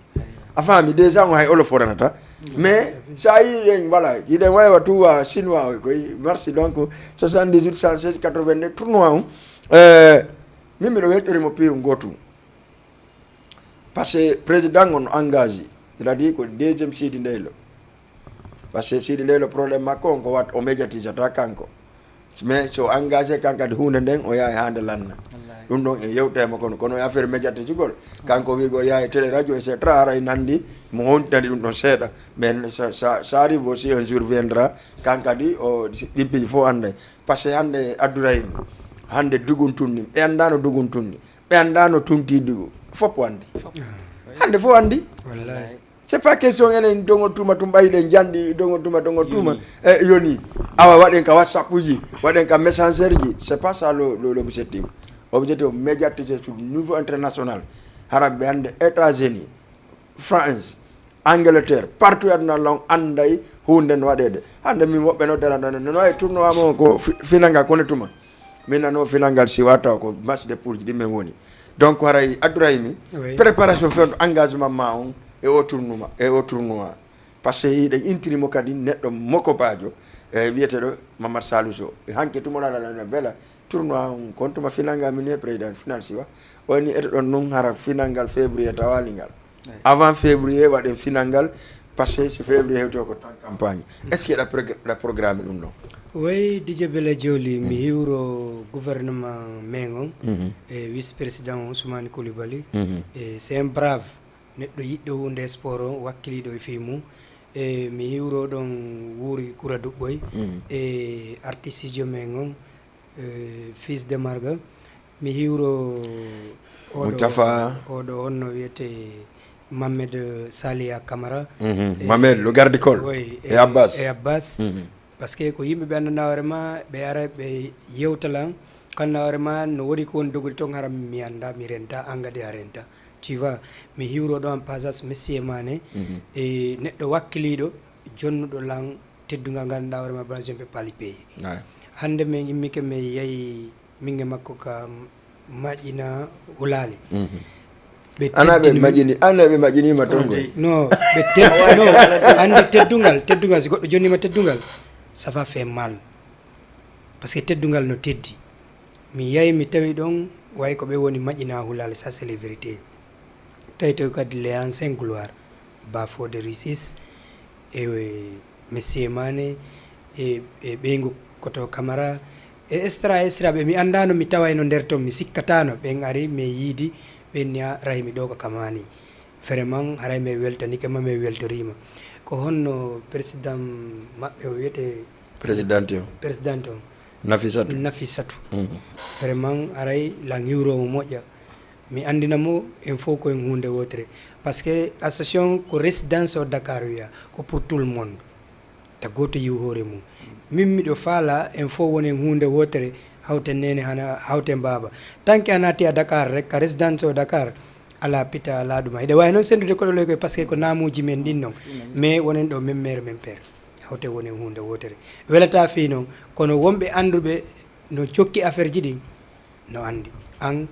A faami, déjà, mo hay olof o renata. Mais, sa yi, en, voilà, yiɗen waywa tout wa chinois o koy. Merci, donc, soixante-dix-huit, cent seize, quatre-vingt-deux, tournoi on. Euh, min miɗo weltori mo piyu gotu. Parce que président on engagé, c'est-à-dire ko deuxième Sidi Ndeylo. Parce que Sidi Ndeylo problème makko on ko wat o médiatisata kanko. Mais so engagé kan kadi huunde nden o yahay hande lanna. Wallaahi. Ɗum ɗon e yewte mo kono, kono e affaire médiatisugol. Kanko wiigol yahay télé radio, et cetera, haray nandi mo hontitani ɗum ɗon seeɗa. Mais sa, sa, ça arrive aussi un jour viendra, kan kadi o ɗimpiji fof ande. Parce que hande Abdourahim, hande dugun tunni, ɓe andano dugun tunni. Ɓe anndaa no tunti dugu. Fof anndi. Fof. Hannde fof anndi. Wallaahi. C'est pas question enen dongo tuma tum ɓayi ɗen janɗi dongo tuma dongo tuma. Yoni. E yoni. Awa waɗen ka WhatsApp uji, waɗen ka Messenger ji. C'est pas ça le, le, l'objectif. Objectif o médiatiser sur niveau international. Hara ɓe hannde États-Unis, France, Angleterre, partout e aduna lan anday huunde no waɗeede. Hannde min woɓɓe no dara ɗon, no wawi tournoi mo ko fi-, final ngal kone tuma. Min nano final ngal si wata ko match de poule ji ɗin men woni. Donc haray Abdourahimi, oui, préparation fewndo engagement ma on e o tournoi, e o tournoi. Parce que hiɗen intini mo kadi neɗɗo mokobaajo, e wiyeteɗo Mamadou Salou Sow. E hanke tuma la la la bela tournoi on kon tuma final ngal min e président final si wa. Woni eto ɗon non hara final ngal février tawali ngal. Eyi. Avant février waɗen final ngal, parce que si février hewti ko tan campagne. Est-ce que ɗa progr-, ɗa programme ɗum ɗon? Oui, D J Bella Joli, mi hiwro gouvernement men on, mhm, e vice-président Ousmane Coulibaly. Mhm. E c'est un brave, neɗɗo yiɗɗo huunde sport on, wakkiliiɗo e fii mum. E mi hiwro ɗon Wuuri Kura Duɓɓoy, mhm, e artistejo men on, eh, Fils de Marga. Mi hiwro oɗo, Mutafa. Oɗo on no wiyete Mamed Saliya Camara. Mhm. E Mamed, le garde-corps. Oui, e, e Abbas. E Abbas. Mhm. Parce que ko yimɓe ɓe anndanɗaa hoore ma, ɓe ara ɓe yewta lan, ko anndanɗaa hoore ma, no woni ko woni dogude ton, hara mi annda, mi renta, an kadi a renta. Tu vois, mi hiwro ɗo en passage, Monsieur Mané, mhm, e neɗɗo wakkiliiɗo, jonnuɗo lan, teddungal ngal anndanɗaa hoore ma, bana jomɓe paali peyi. Ay. Hannde min immike min yahi min e makko ka Maƴina Hulaali. Mhm. Ɓe teddini min. Ana ɓe maƴini, ana ɓe maƴinima ton koy? No, ɓe ted-, no, anndi teddungal, teddungal, si goɗɗo jonnima teddungal, ça va faire mal. Parce que teddungal no teddi. Mi yahi, mi tawi ɗon, way ko ɓe woni Maƴina Hulaali, ça c'est les vérités. Tawi tawi kadi les anciens gloires, Bafo de Risis, e Monsieur Mané, e, e ɓeyngu Koto Camara, e extra, extra, ɓe mi anndaano, mi tawayno nder ton, mi sikkataano, ɓen ari, mi yiidi, ɓen ni, "Ah, Rahimi ɗo ko kamani." Vraiment, haray mi weltanike ma, mi weltoriima. Ko honno président maɓɓe o wiyete? Présidente o. Présidente o. Nafisatu. Nafisatu. Mhm. Vraiment, haray lan hiwro mo moƴƴa. Mi anndina mo, en fof ko en huunde wootere. Parce que association ko résidence au Dakar wiya, ko pour tout le monde. Ta gooto yiw hoore mum. Min miɗo faala, en fof wonen huunde wootere, hawten neene hana, hawten baaba. Tanke a naati a Dakar rek, ka résidence au Dakar, alaa pita, alaa ɗuma. Hiɗa waawi noon senndude koɗo loy koy, parce que ko naamuuji men ɗin non. Mais wonen ɗo même mère, même père. Hawten wonen huunde wootere. Welataa fii non, kono wonɓe annduɓe no jokki affaire ji ɗin, no anndi. An,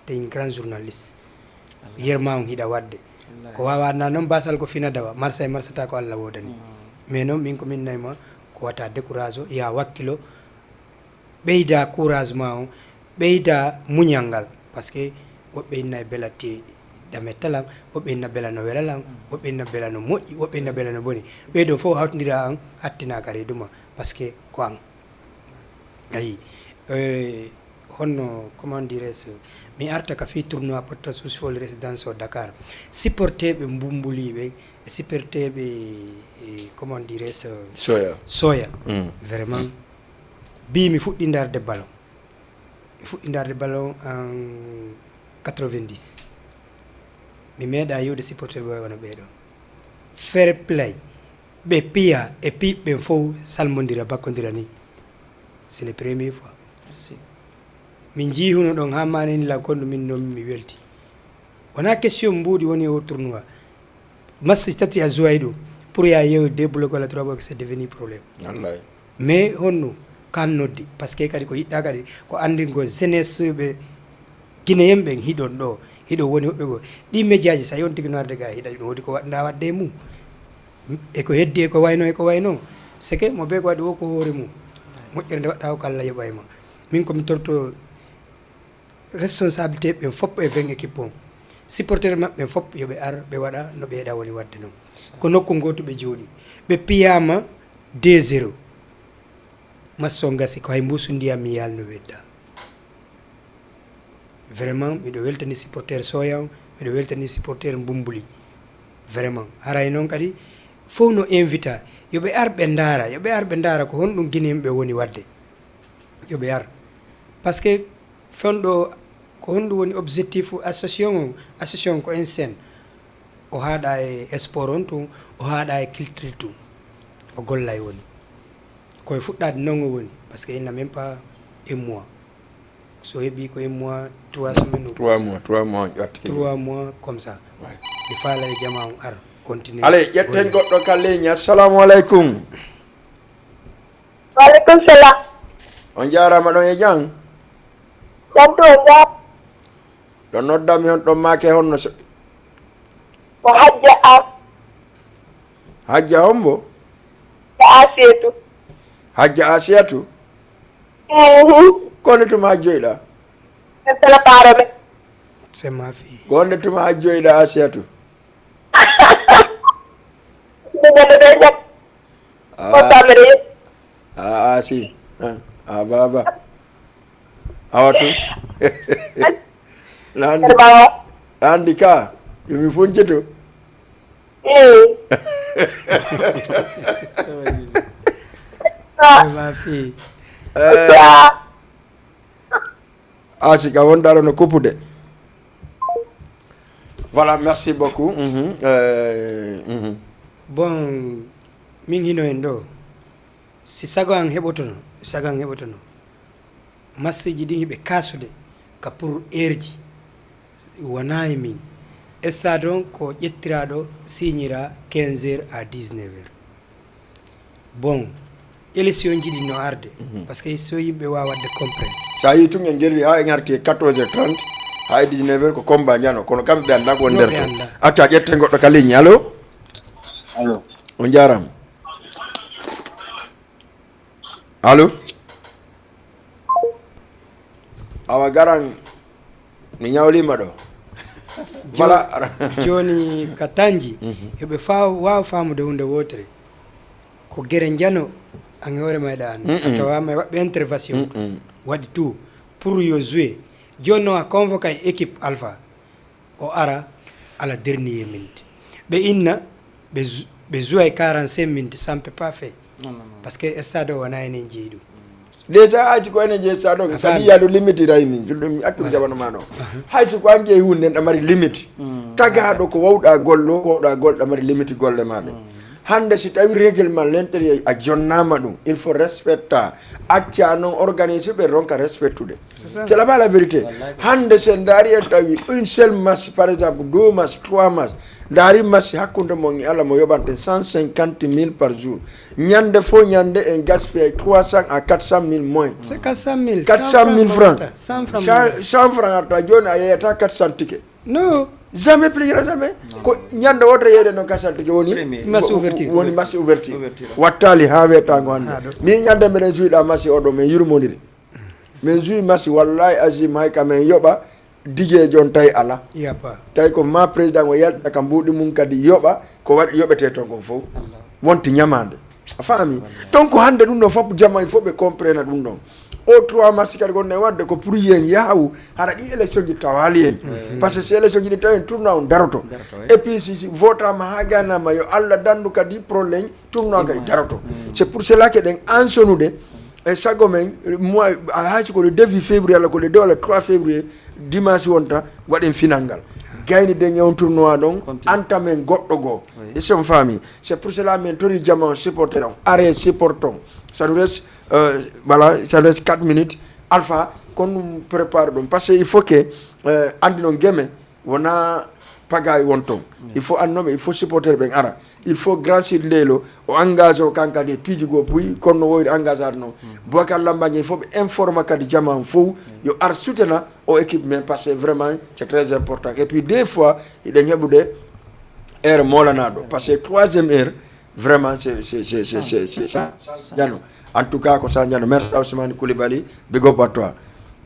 t'es un grand journaliste. Wallaahi. Yerma on hiɗa waɗde. Wallaahi. Ko waawaa na non basal ko fina dawa, marsa e marsata ko Alla woodani. Mm. Mais non, min ko min nayma, ko wata décourage, ya wakkilo, ɓeyda courage ma on, ɓeyda muñal ngal. Parce que woɓɓe inna e bela te dame talan, woɓɓe inna bela no wela lan, mm, woɓɓe inna bela no moƴƴi, woɓɓe inna bela no boni. Ɓeydo fof hawtindira an, attina kare duma, parce que ko an. Ayi, eh, honno, comment dirais-je, mi arta ka fii tournoi Potta Suusfol Résidence o Dakar. Supporterɓe Mbumbuli ɓen, e supporterɓe, eh, comment dirais-je, Soya. Soya. Mm. Vraiment, bi mi fuɗɗi ndarde ballon. Mi fuɗɗi ndarde ballon en quatre-vingt-dix. Mi meeɗa yi'ude supporter ɓe wano ɓee ɗoo. Fair play. Ɓe piya e piɓɓe fow salmondira, bakkondira ni. C'est le premier fois. Merci. Min njii huno ɗon haa maanini lan kondu min non mi welti. Wonaa question mbuuɗi woni e o tournoi. Match tati a joué ɗum. Pour ya yeewu deux blocs walla trois blocs, c'est devenu problème. Wallaahi. Mais honno kan noddi? Parce que kadi ko yiɗɗa kadi ko anndingo jeunesse ɓe Guinéen ɓen hiɗon ɗo, hiɗon woni woɓɓe goo. Ɗi médiaji, so a yonti Guinaar de ga, hiɗa no woodi ko waɗnda waɗde e mum. E ko heddi, e ko wayno, e ko wayno. C'est que mo bee ko waɗi wo ko hoore mum. Moƴƴere nde waɗɗa ko Alla yoɓay ma. Min ko mi torto responsabilité ɓen fof e vingt équipe on. Supporter maɓɓe ɓen fof yo ɓe ar, ɓe waɗa no ɓeeɗa woni waɗde non. Ko nokku ngootu ɓe jooɗi. Ɓe piyaama deux zéro. Match on gasi ko hay mbuusu ndiyam mi yaalno wedda. Vraiment, miɗo weltani supporter Soya on, miɗo weltani supporter Mbumbuli. Vraiment, haray non kadi fow no invita, yo ɓe ar ɓe ndaara, yo ɓe ar ɓe ndaara ko honɗum Guinéen ɓe woni waɗde. Yo ɓe ar. Parce que fewndo ko honɗum woni objectif association on? Association on ko un seul. O haaɗa e sport on tun, o haaɗa e culture tun. O golla e woni. Ko e fuɗɗaade non o woni, parce que il n'a même pas un mois. So heɓi ko un mois, trois semaines ou trois comme ça. Mois, trois mois, on ƴatti. Trois mois comme ça. Ouais. Mi faala e jama on ar, continue. Allez, ƴetten golle. Goɗɗo ka leñi. Assalamu alaikum. Wa alaikum salam. On jaaraama, ɗon e jam? Santu on jaaraama. Ɗon nodda mi on ɗon maake honno so- Ko Hajja As- Hajja hombo? Asiyatu. Hajja Asiyatu? Mhm. Ko nde tuma hajjoyɗa? Sala paro me. C'est ma fille. Ko nde tuma hajjoyɗa Asiyatu? Nde nde nde nde. Ah. Ko famire. Ah, ah, si. Ah, ah, baba. Awa tun. Na andi, na andi ka, yo mi funcito. Eh. Eh, ma fille. Eh. Ah, si ka wonɗa ɗo no kuppude. Voilà, merci beaucoup. Mhm. Euh, mhm. Bon, min hino en ɗo. Si sago an heɓotono, si sago an heɓotono, matchji ɗin hiɓe kasude ka pour heure ji, wonaa e min. Stade on ko ƴettiraaɗo signira quinze heures à dix-neuf heures. Bon, élection ji ɗin no arde, mhm, parce que so yimɓe waawa waɗde compréhension. Sa yii tun en gelli haa en arti e quatorze heures trente, haa e dix-neuf heures ko combat njano, kono kamɓe ɓe anndaa ko woni nder ton. Acca ƴetten goɗɗo ka ligne. Allo? Allo? On jaaraama. Allo? Awa garan, mi ñawliima ɗo. Jo-, voilà. Jooni ka tanji, mhm, eɓe fa-, waawa faamude huunde wootere. Ko gere njano, an e hoore mayɗa an. Mm-mm. A tawaama e waɗɓe intervention. Mm-mm. Waɗi tout pour yo jouer. Jooni non a convoqué équipe Alpha. O ara à la dernière minute. Ɓe inna, ɓe jou-, ɓe jouay quarante-cinq minutes, ça ne peut pas faire. Non, non, non. Parce que stade o wona enen jeyi ɗum. Déjà, hay si ko enen jeyi stade o, a faami? Kadi yaadu limite ray min, ɗum accu. Voilà. Jaɓano ma non. Aha. Hay si ko an jeyi huunde nden, ɗa mari limite. Mm. Tagaaɗo ko wawɗa golle, ko wawɗa golle, ɗa mari limite golle ma ɗen. Mm. Hannde si tawi règlement l'intérieur a jonnaama ɗum, il faut respecta. Acca non organiser ɓe ronka respectude. C'est ça. C'est là-bas la vérité. Wallahi ko. Hannde si en ndaari en tawi une seule match, par exemple, deux matchs, trois matchs, ndaari match hakkunde mon e Allah mo yoɓante cent cinquante mille par jour. Ñande fof ñande en gaspillay trois cents à quatre cent mille moins. C'est quatre cent mille, quatre cent mille francs. Cent francs. Cent, cent francs arta. Jooni a yeyata quatre cents tickets. Non. Jamais, plus jamais. Non. Ko ñande wotere yeɗen non quatre cents tickets woni. Premier. Match ouverture. Woni match ouverture. Ouverture. Wattaali haa weetango hannde. Haa ɗo. Min ñande meɗen suyɗa match o ɗo, min yurmondiri. Min joué match, wallahi azim, hay ka min yoɓa, digeejo on tawi alaa. Y a pas. Tawi ko ma président o yaltina ka mbuuɗi mum kadi yoɓa, ko waɗi yoɓetee ton kon fof. Allah. Wonti ñamaande. A faami? Wallahi. Donc, hannde ɗum ɗo fof, jama il faut ɓe comprena ɗum ɗon. O trois mars kadi gonɗen waɗde ko pour yen yahawu, hara ɗi élection ji tawaali en. Oui. Parce que si élection ji ɗi tawi en, tournoi on daroto. Daroto, oui. Et puis, si, si votama haa ganama, yo Allah dandu kadi problème, tournoi kay daroto. Mm. C'est pour cela que ɗen ansonude, e sago men, mois, hay so ko le deux février, walla ko le deux walla trois février, dimanche wonta, waɗen final ngal. Gayni den e on tournoi ɗon, entamen goɗɗo goo. Oui. E si on faami. C'est pour cela min tori jama on supporter on. Are supporter on. Ça nous reste, euh, voilà, ça nous reste quatre minutes. Alpha, kon ɗum prépare ɗum. Parce que il faut que, euh, andi non geme, wona pagaay won ton. Mm. Il faut annooɓe, il faut supporter ɓen ara. Il faut Grand Sud Ndeylo, o engage o kan kadi e piiji goo puy, kono no woyri engage aade non. Mm. Boubacar Lamba Ndiaye, il faut ɓe informa kadi jama on fof, mm, yo ar sutena o équipe men, parce que vraiment, c'est très important. Et puis, des fois, hiɗen heɓude heure moolanaɗo. Parce que troisième heure, vraiment, c'est, c'est, c'est, c'est, c'est, c'est ça. Jano. En tout cas, ko ça, Jano. Merci, Ousmane Koulibaly. Big up à toi.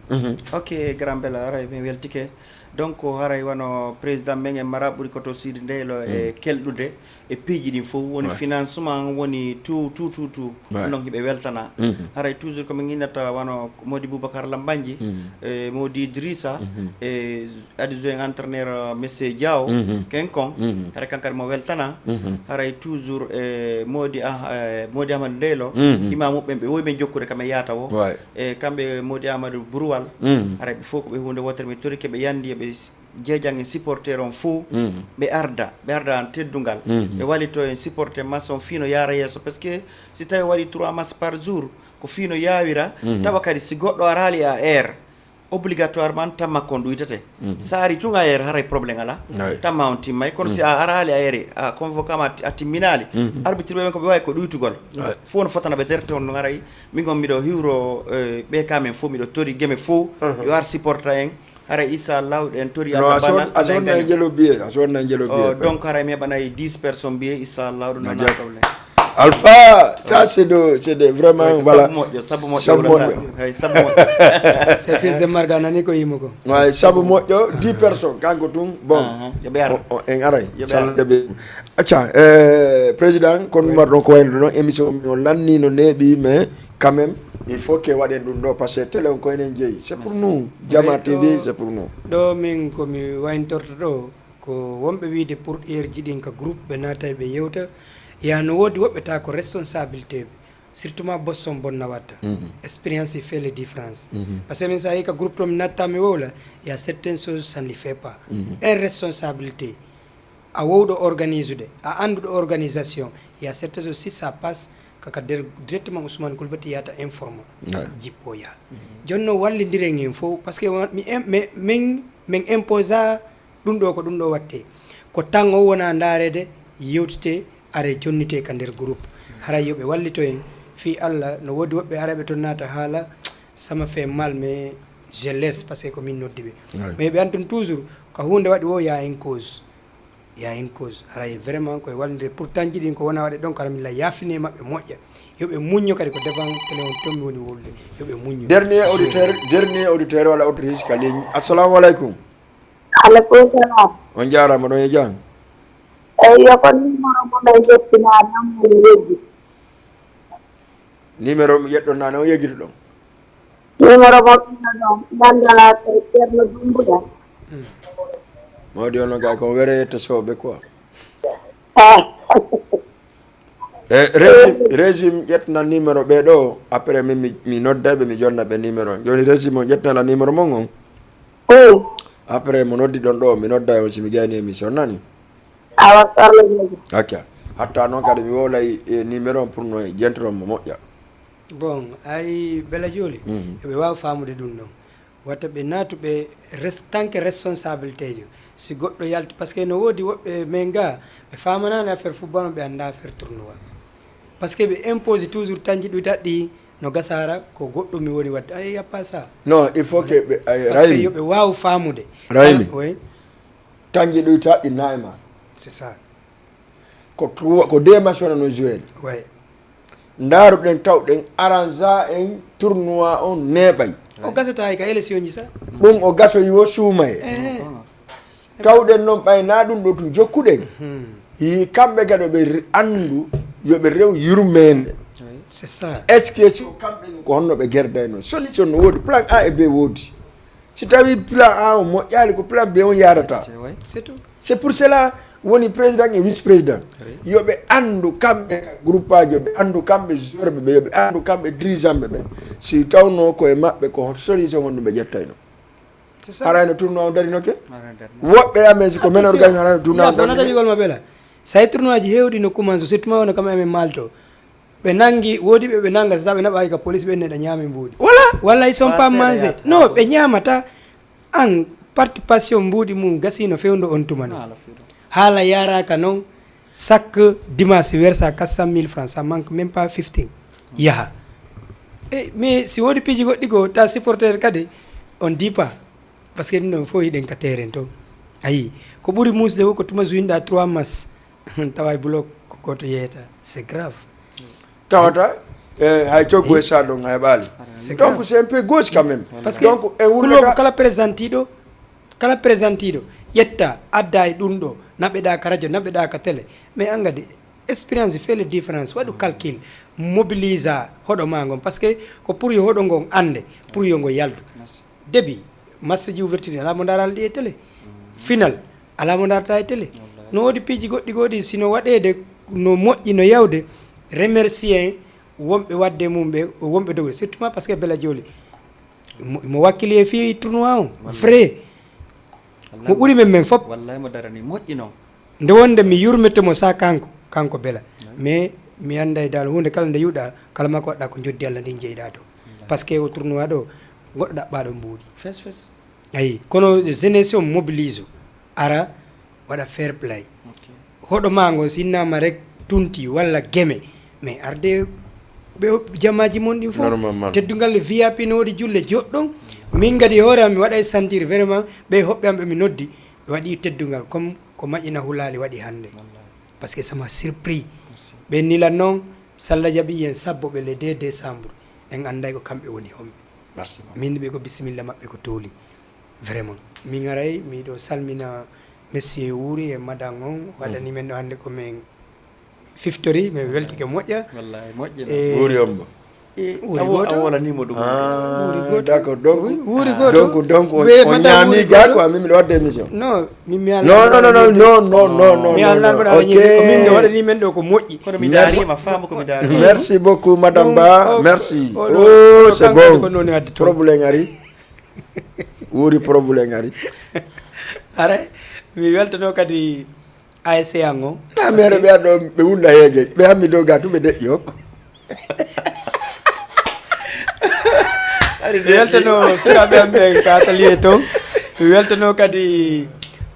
Mhm. Ok, Grand Bella, haray mi weltike. Donc, haray wano président men e mara ɓuri ko to Sidi Ndeylo e, mm, kelɗude e piiji ɗin fof. Woni, ouais, financement, woni tout, tout, tout, tout. Ouais. Donc, hiɓe weltana. Mhm. Haray toujours ko min innata wano Modi Boubacar Lambanji, mhm, e Modi Idrissa, mhm, e adjoint entraîneur, euh, monsieur Diaw, mhm, ken kon, mhm, haray kan kadi mo weltana, mhm, haray toujours, eh, Modi Ah-, eh, Modi Ahmad Ndeylo, mhm, imamu ɓen ɓe wowi men jokkude kam e yaata o. Ouais. E kamɓe Modi Ahmadu Buruwal, mhm, haray ɓe fof ko ɓe huunde wootere, mi torike ɓe yandi e ɓe s-, Jeejan e supporter on fow, ɓe arda, ɓe arda en teddungal, ɓe wallito en supporter match on fii no yaara yeeso, parce que si tawi waɗi trois match par jour, ko fii no yaawira, tawa kadi si goɗɗo araali a heure, obligatoirement tamma kon ɗuytete. Sa ari tun a heure, haray problème alaa, tamma on timmay, kono si a araali a heure, a convoqué ma, a timminaali, arbitre ɓe ɓen ko ɓe wawi ko ɗuytugol. Fof no fotana ɓe derte on, haray min on miɗo hiwro, eh, ɓe ka men fof, miɗo tori geme fof, yo ar supporter en, haray, inchallahu, ɗen tori No, Allah a sood-, ballal, a Alla en soodna en gaño. Jelo billet, a soodna en jelo Oh, billet. Donc, haray mi heɓanay dix personnes billet, inchallahu, ɗum wona Jaajëf. Problème. Alpha, ça, c'est de, c'est de, vraiment, Ko voilà. Sabu moƴƴo, sabu moƴƴo Sabu wala moƴƴo. Tawi. Hay, sabu moƴƴo. C'est fils de Marga, nani ko yimo ko. Way, sabu moƴƴo, dix personnes, kanko tun, bon. Aha, yo ɓe ar. O, o, en aray. Yo ɓe ar. Salla ɓe. Acca, eh, président, kon Wi. Marɗon ko wayno ɗon, émission o lanni no neeɓi, mais quand même, il faut que waɗen ɗum ɗo, parce que télé on ko enen jeeyi. C'est pour Merci. Jama Wi, T V, ɗo, c'est pour nous. Ɗo min ko mi wayntorto ɗo, ko wonɓe wiide pour heure ji ɗin ka groupe ɓe naatay ɓe yewta. Ya no woodi woɓɓe ta ko responsabilité ɓe. Surtout ma Boston Bonna Watta. Mhm. Expérience fait le différence. Mhm. Parce que min sa yehi ka groupe to mi natta mi wowla, il y a certaines choses ça ne fait pas. Mhm. Irresponsabilité. A wowɗo organisude, a annduɗo organisation, il y a certaines choses, si ça passe, kaka der, directement Ousmane Coulibaly yahata informe, Ouais. jippo yaha. Mhm. Jooni no wallindiren en fof, parce que wa-, mi em-, mi, min, min imposa ɗum ɗo ko ɗum ɗo watte. Ko tan o wona ndaareede, yewtite, are jonnite ka nder groupe. Haray yo ɓe wallito en, fii Alla, no woodi woɓɓe araɓe ton naata haala, ça me fait mal, mais je laisse, parce que ko min noddi ɓe. Ouais. Mais ɓe antun toujours, ko huunde waɗi o, y a une cause. Y a une cause. Haray vraiment koye wallinde pour tanji ɗin ko wona waɗe ɗon, kala mi la yaafine maɓɓe moƴƴa. Yo ɓe muñño kadi ko devant télé on ton mi woni wowlude. Yo ɓe muñño. Dernier auditeur, dernier auditeur walla auditrice ka ligne. Assalamu alaikum. Alaikum salam. On jaaraama, ɗon e jam? Eyyo, ko numéro mo ɗon ƴettinaani on mo yeggi. Numéro mi ƴetton nane on yeggituɗon. Numéro mo ɗon, ɗon, ɗon, ɗon, Ceerno Dumbuya. Mawdi on no gay ko were yetta sooɓe quoi. Ah. E régime, régime ƴettana numéro ɓe ɗo, après min mi, mi nodda ɓe, mi jonna ɓe numéro. Joni régime on ƴettana numéro mon on. Oui. Après mo noddi ɗon ɗo, mi nodda on si mi gayni émission nani. Awa, sarla joojo. Ok. Hatta noon kadi mi wowlay e numéro on pour no e jentoron mo moƴƴa. Bon, ay Bella Jooli, Mhm. yo ɓe waaw faamude ɗum ɗon. Wata ɓe naatu ɓe res-, tant que responsabilité jo. Si goɗɗo yalti, parce que no woodi woɓɓe men ga, ɓe faamanaani affaire football, ɓe anndaa affaire tournoi. Parce que ɓe impose toujours tanji ɗuɗi taɗɗi, no gasaara ko goɗɗum mi woni waɗde. Ay, y a pas ça. Non, il faut que ɓe, ay, Parce que Rahimi. Yo ɓe waaw faamude. Rahimi. Kala, oui. Tanji ɗuɗi taɗɗi nayi ma. C'est ça. Ko trois, ko deux matchs wonano joué. Ouais. Ndaaruɗen, tawɗen arrangea en tournoi on neeɓay. O gasata hay ka élection ji sa. Ɗum o gasoyi o suumaye. Eh. Tawɗen noon ɓay na ɗum ɗo tun jokkuɗen. Mhm. Yi kamɓe kadi ɓe re-, anndu yo ɓe rew yurmeende. C'est ça. Est-ce que si ko kamɓe non ko honno ɓe gerdayno? Solution no woodi, plan A e B woodi. Si tawi plan A on moƴƴaali, ko plan B on yaarata. C'est vrai. C'est tout. C'est pour cela woni président et vice-président. Oui. Yo ɓe anndu kamɓe groupage, yo ɓe anndu kamɓe joueur ɓe, yo ɓe anndu kamɓe dirigeant ɓe ɓen. Si tawno ko e maɓɓe ko solution on ɗum ɓe ƴettayno. C'est ça. Haray no tournoi on darinoke? Haray no darinoke. Woɓɓe amen si ko men Attention. Organise haray no tournoi on Yaa fo nata darinoke. Jigol ma bela. Sa e tournoi ji heewɗi no commence, surtout ma wona kam amen Malto. Ɓe nangi, woodi ɓe ɓe nanga, si ɓe naɓaaki ka police, ɓe neɗa ñaami mbuuɗi. Voilà. Walla ils sont pas mangés. Non, ɓe ñaamata. An, participation mbuuɗi mum gasii no fewndo on tuma non. Haala fewndo. Haala yaaraaka non, chaque dimanche, si wersa quatre cent mille francs, ça manque même pas fifteen. Yaha. Eh, mais si woodi piiji goɗɗi goo, ta supporter kadi, on dit pas. Parce que ɗum ɗon fof hiɗen ka terrain to. Ayi, ko ɓuri muusde fof ko tuma jouinɗa trois matchs, tawa e bloc ko gooto yeyata. C'est grave. Tawata, eh, hay coggu e sa ɗon hay ɓaali. C'est grave. Donc, c'est un peu gauche quand même. Parce que Donc, en kulol ko wulata kala présenteɗo, kala présenteɗo, ƴetta, adda e ɗum ɗo, naɓeɗa ka radio, naɓeɗa ka télé. Mais an kadi, expérience fait la différence. Waɗu calcul, mobilisa hoɗo ma ngon. Parce que ko pour yo hoɗo ngon annde, pour yo ngo yaltu. Merci. Début, match ji ouverture, alaa mo ndaaraali ɗi e télé. Final, alaa mo ndaarata e télé. Wallaahi. No woodi piiji goɗɗi goo ɗi, si no waɗeede no moƴƴi, no yawde, remercier wonɓe waɗde mum ɓe, wonɓe dogde. Surtout ma parce que Bella Jooli, mo, mo wakkili e fii tournoi on. Wallaahi. Vrai. Mo ɓuri men men fof. Wallahi mo darani moƴƴi non. Nde wonde mi yurmete mo sa kanko, kanko bela. Mais mi annday dal huunde kala nde yi'uɗaa, kala ma ko waɗɗaa ko njoddi Allah ndin jeyɗaa to. Wallahi. Parce que o tournoi ɗo, goɗɗo ɗaɓɓaaɗo mbuuɗi. Fes, fes. Ayi, kono jeunesse on mobilise o, ara waɗa fair play. Ok. Hoɗo maa ngo sinnama rek tunti walla geme, mais arde ɓe o-, jamaaji mon ɗin fof. Normalement. Teddungal V I P no woodi julle joɗɗon. Min kadi e hoore am mi waɗa e sentir vraiment ɓe hoɓɓe am ɓe mi noddi, ɓe waɗi teddungal comme ko Maƴina Hulaali waɗi hannde. Wallahi. Parce que ça m'a surpris. Merci. Ɓe nila noon, Salla jaɓi yen sabbo ɓe le deux décembre. En annday ko kamɓe woni homɓe. Merci beaucoup. Min ɓe ko bisimilla maɓɓe ko tooli. Vraiment. Min aray, miɗo salmina monsieur Wuri e madame on, waɗani men ɗo hannde ko men fiftori, men weltike moƴƴa. Wallahi, moƴƴa. E, Wuri on mo. E, Wuri awo-, gooto. A wolanimo ɗum. Ah, Wuri gooto. D'accord. Donc, Wuri, Wuri gooto. Donc, donc, on, on ñaami ga quoi, min miɗo wadde émission. Non, min mi non, non, non, non, non, non, non, non, mi non, allan non. Mboɗo ala ñiiɓe, ko min ɗo waɗani men ɗo ko moƴƴi. Kono mi daarima, faamu ko mi daarima. Merci beaucoup, madame Ba. Merci. Oh, c'est bon. Problème ari. Wuri problème ari. Aray, mi weltano kadi A S C an o. Na mere ɓe aɗo ɓe wulla heege. Ɓe hammi dow ga tu ɓe deƴƴi hokko. Ari mi weltano sukaaɓe am ɓen ka atelier ton. Mi weltano kadi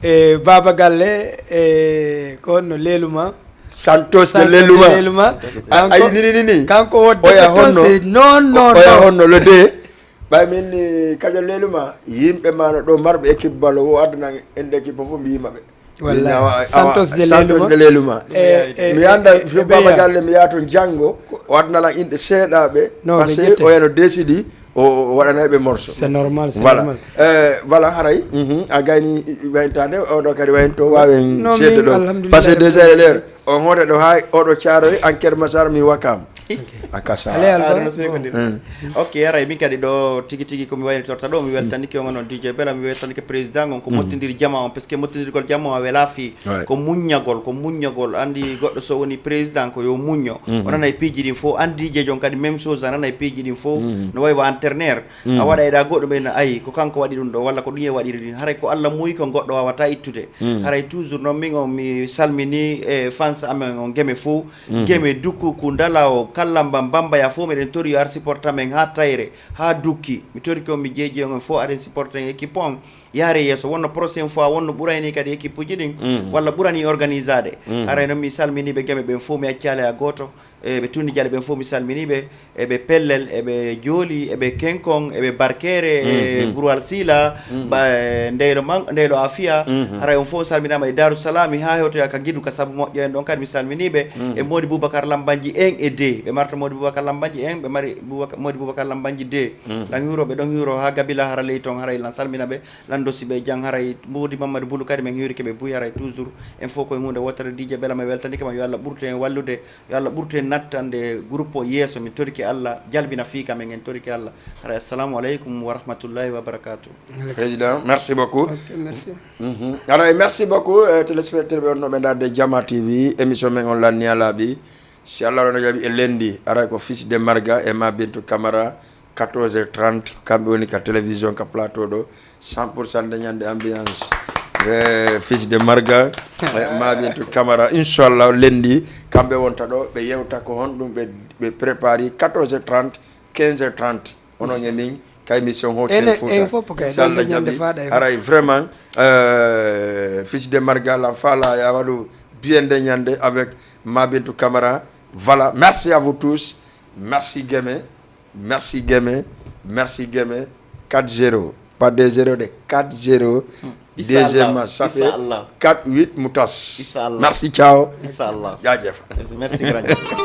e Baba Galle e ko honno Leluma. Santos de Leluma. Leluma. A, kanko, ayi, nini, nini. Kanko o oya defeton honno, se, non, non, oya non. Honno le deux. Ɓay min ni kajo Leluma, yimɓe ma no ɗo marɓe équipe balo, o addanan en équipe fof mbiyima ɓe. Wallaahi. Min awa, awa, Santos de Santos Leluma. De Leluma. E, e, mi anda e, fi e Baba ɓeya. Galle mi yaha toon janngo, o adna lan inɗe seeɗaaɓe, non, parce que o yano décidi, o, o waɗanay ɓe morceau. C'est normal, c'est normal. Voilà. Euh, voilà, haray, mhm, a gayni wayntade, oɗo kadi waynto waawen seedde ɗo. Parce que déjà e l'heure, on hoore ɗo haa oɗo Caaroy, an Keur Massar, mi Wakam. Ok. A kasa. Allez, Alba. Ah, ɗum no seekondir. Hmm. Ok, haray min kadi ɗo tigi tigi ko mi waynitorta ɗo, mi weltanike on onon D J Bella, mi weltanike président on, ko mottindir jama on, parce que mottindirgol jama on a wela fii. Ouais. Ko muññagol, ko muññagol. Andi goɗɗo so woni président ko yo muñño. O nana e piiji ɗin fof, andi D J on kadi même chose, a nana e piiji ɗin fof. No wayi wa entraîneur, a waɗa eɗa goɗɗum en ayi, ko kanko waɗi ɗum ɗo, walla ko ɗum e waɗiri ɗin. Haray ko Allah muuyi ko goɗɗo wawata ittude. Haray toujours noon min on mi salmini e fans amen on geme fof. Geme, Dukuku, Ndalawo, Kallamba, Bambaya fof meɗen tori yo ar supporta men haa Tayre, haa Dukki. Mi torike on, mi jeeji on, on fof aɗen supporta en équipe on. Yaare yeeso, wonno prochaine fois, wonno ɓurayni kadi équipe uji ɗin, walla ɓurani organisaade. Haray noon mi salmini ɓe geme ɓen fof, mi accaali a gooto. E ɓe Tunni Jale ɓen fof mi salmini ɓe. E ɓe Pellel, e ɓe Jooli, e ɓe Kenkon, e ɓe Barkeere, e Burwal Sila, ba, e Ndeylo Man-, Ndeylo Afiya. Haray on fof salminaama e Daaru Salaami haa hewtoya ka Gidu ka sabu moƴƴo en ɗon kadi mi salminii ɓe. E Moodi Bubakar Lambanji un e deux. Ɓe marta Moodi Bubakar Lambanji un, ɓe mari Bubaka-, Moodi Bubakar Lambanji deux. Lan hiwro ɓe ɗon hiwro haa Gabila hara ley ton, haray lan salmina ɓe, lan dosi ɓe jang, haray Moodi Mammadu Bulu kadi men hiwrike ɓe buy, haray toujours en fof koye huunde wootere. D J Bella mi weltanike ma, yo Allah ɓurtu en wallude. Yo Allah ɓurtu en nattande groupe o yeeso. Mi torike Allah, jalbina fii ka men, en torike Allah. Haray, assalamu aleykum wa rahmatullahi wa barakatuh. Président, merci beaucoup. Ok, merci. Mhm. Haray, merci beaucoup, eh, téléspectateur ɓe on no ɓe ndaarde Jama T V, émission men on lanni a laaɓi. Si Allah no jaɓi e lendi, haray ko Fils de Marga e Ma Bintou Camara, quatorze heures trente, kamɓe woni ka télévision, ka plateau ɗo, cent pour cent de ñande ambiance. Eh, Fils de Marga, eh, Ma Bintou Camara, inchallah, lendi, kamɓe wonta ɗo, ɓe yewta ko honɗum ɓe, ɓe prépari quatorze heures trente, quinze heures trente. Onon e min, ka émission Hotel Enen, Fouta. En fof ko kay, si Allah ɗon jaɓi, ñande faaɗa e haray vraiment, eh, Fils de Marga, lan faala ya waɗu biyende ñande avec Ma Bintou Camara. Voilà, merci à vous tous. Merci Guémé. Merci Guémé, merci Guémé, quatre zéro. Pas deux zéro de, quatre zéro. Deuxième match, ça fait quatre huit mu tas. Merci, ciao. Inchallah. Jaajëf. Merci grand.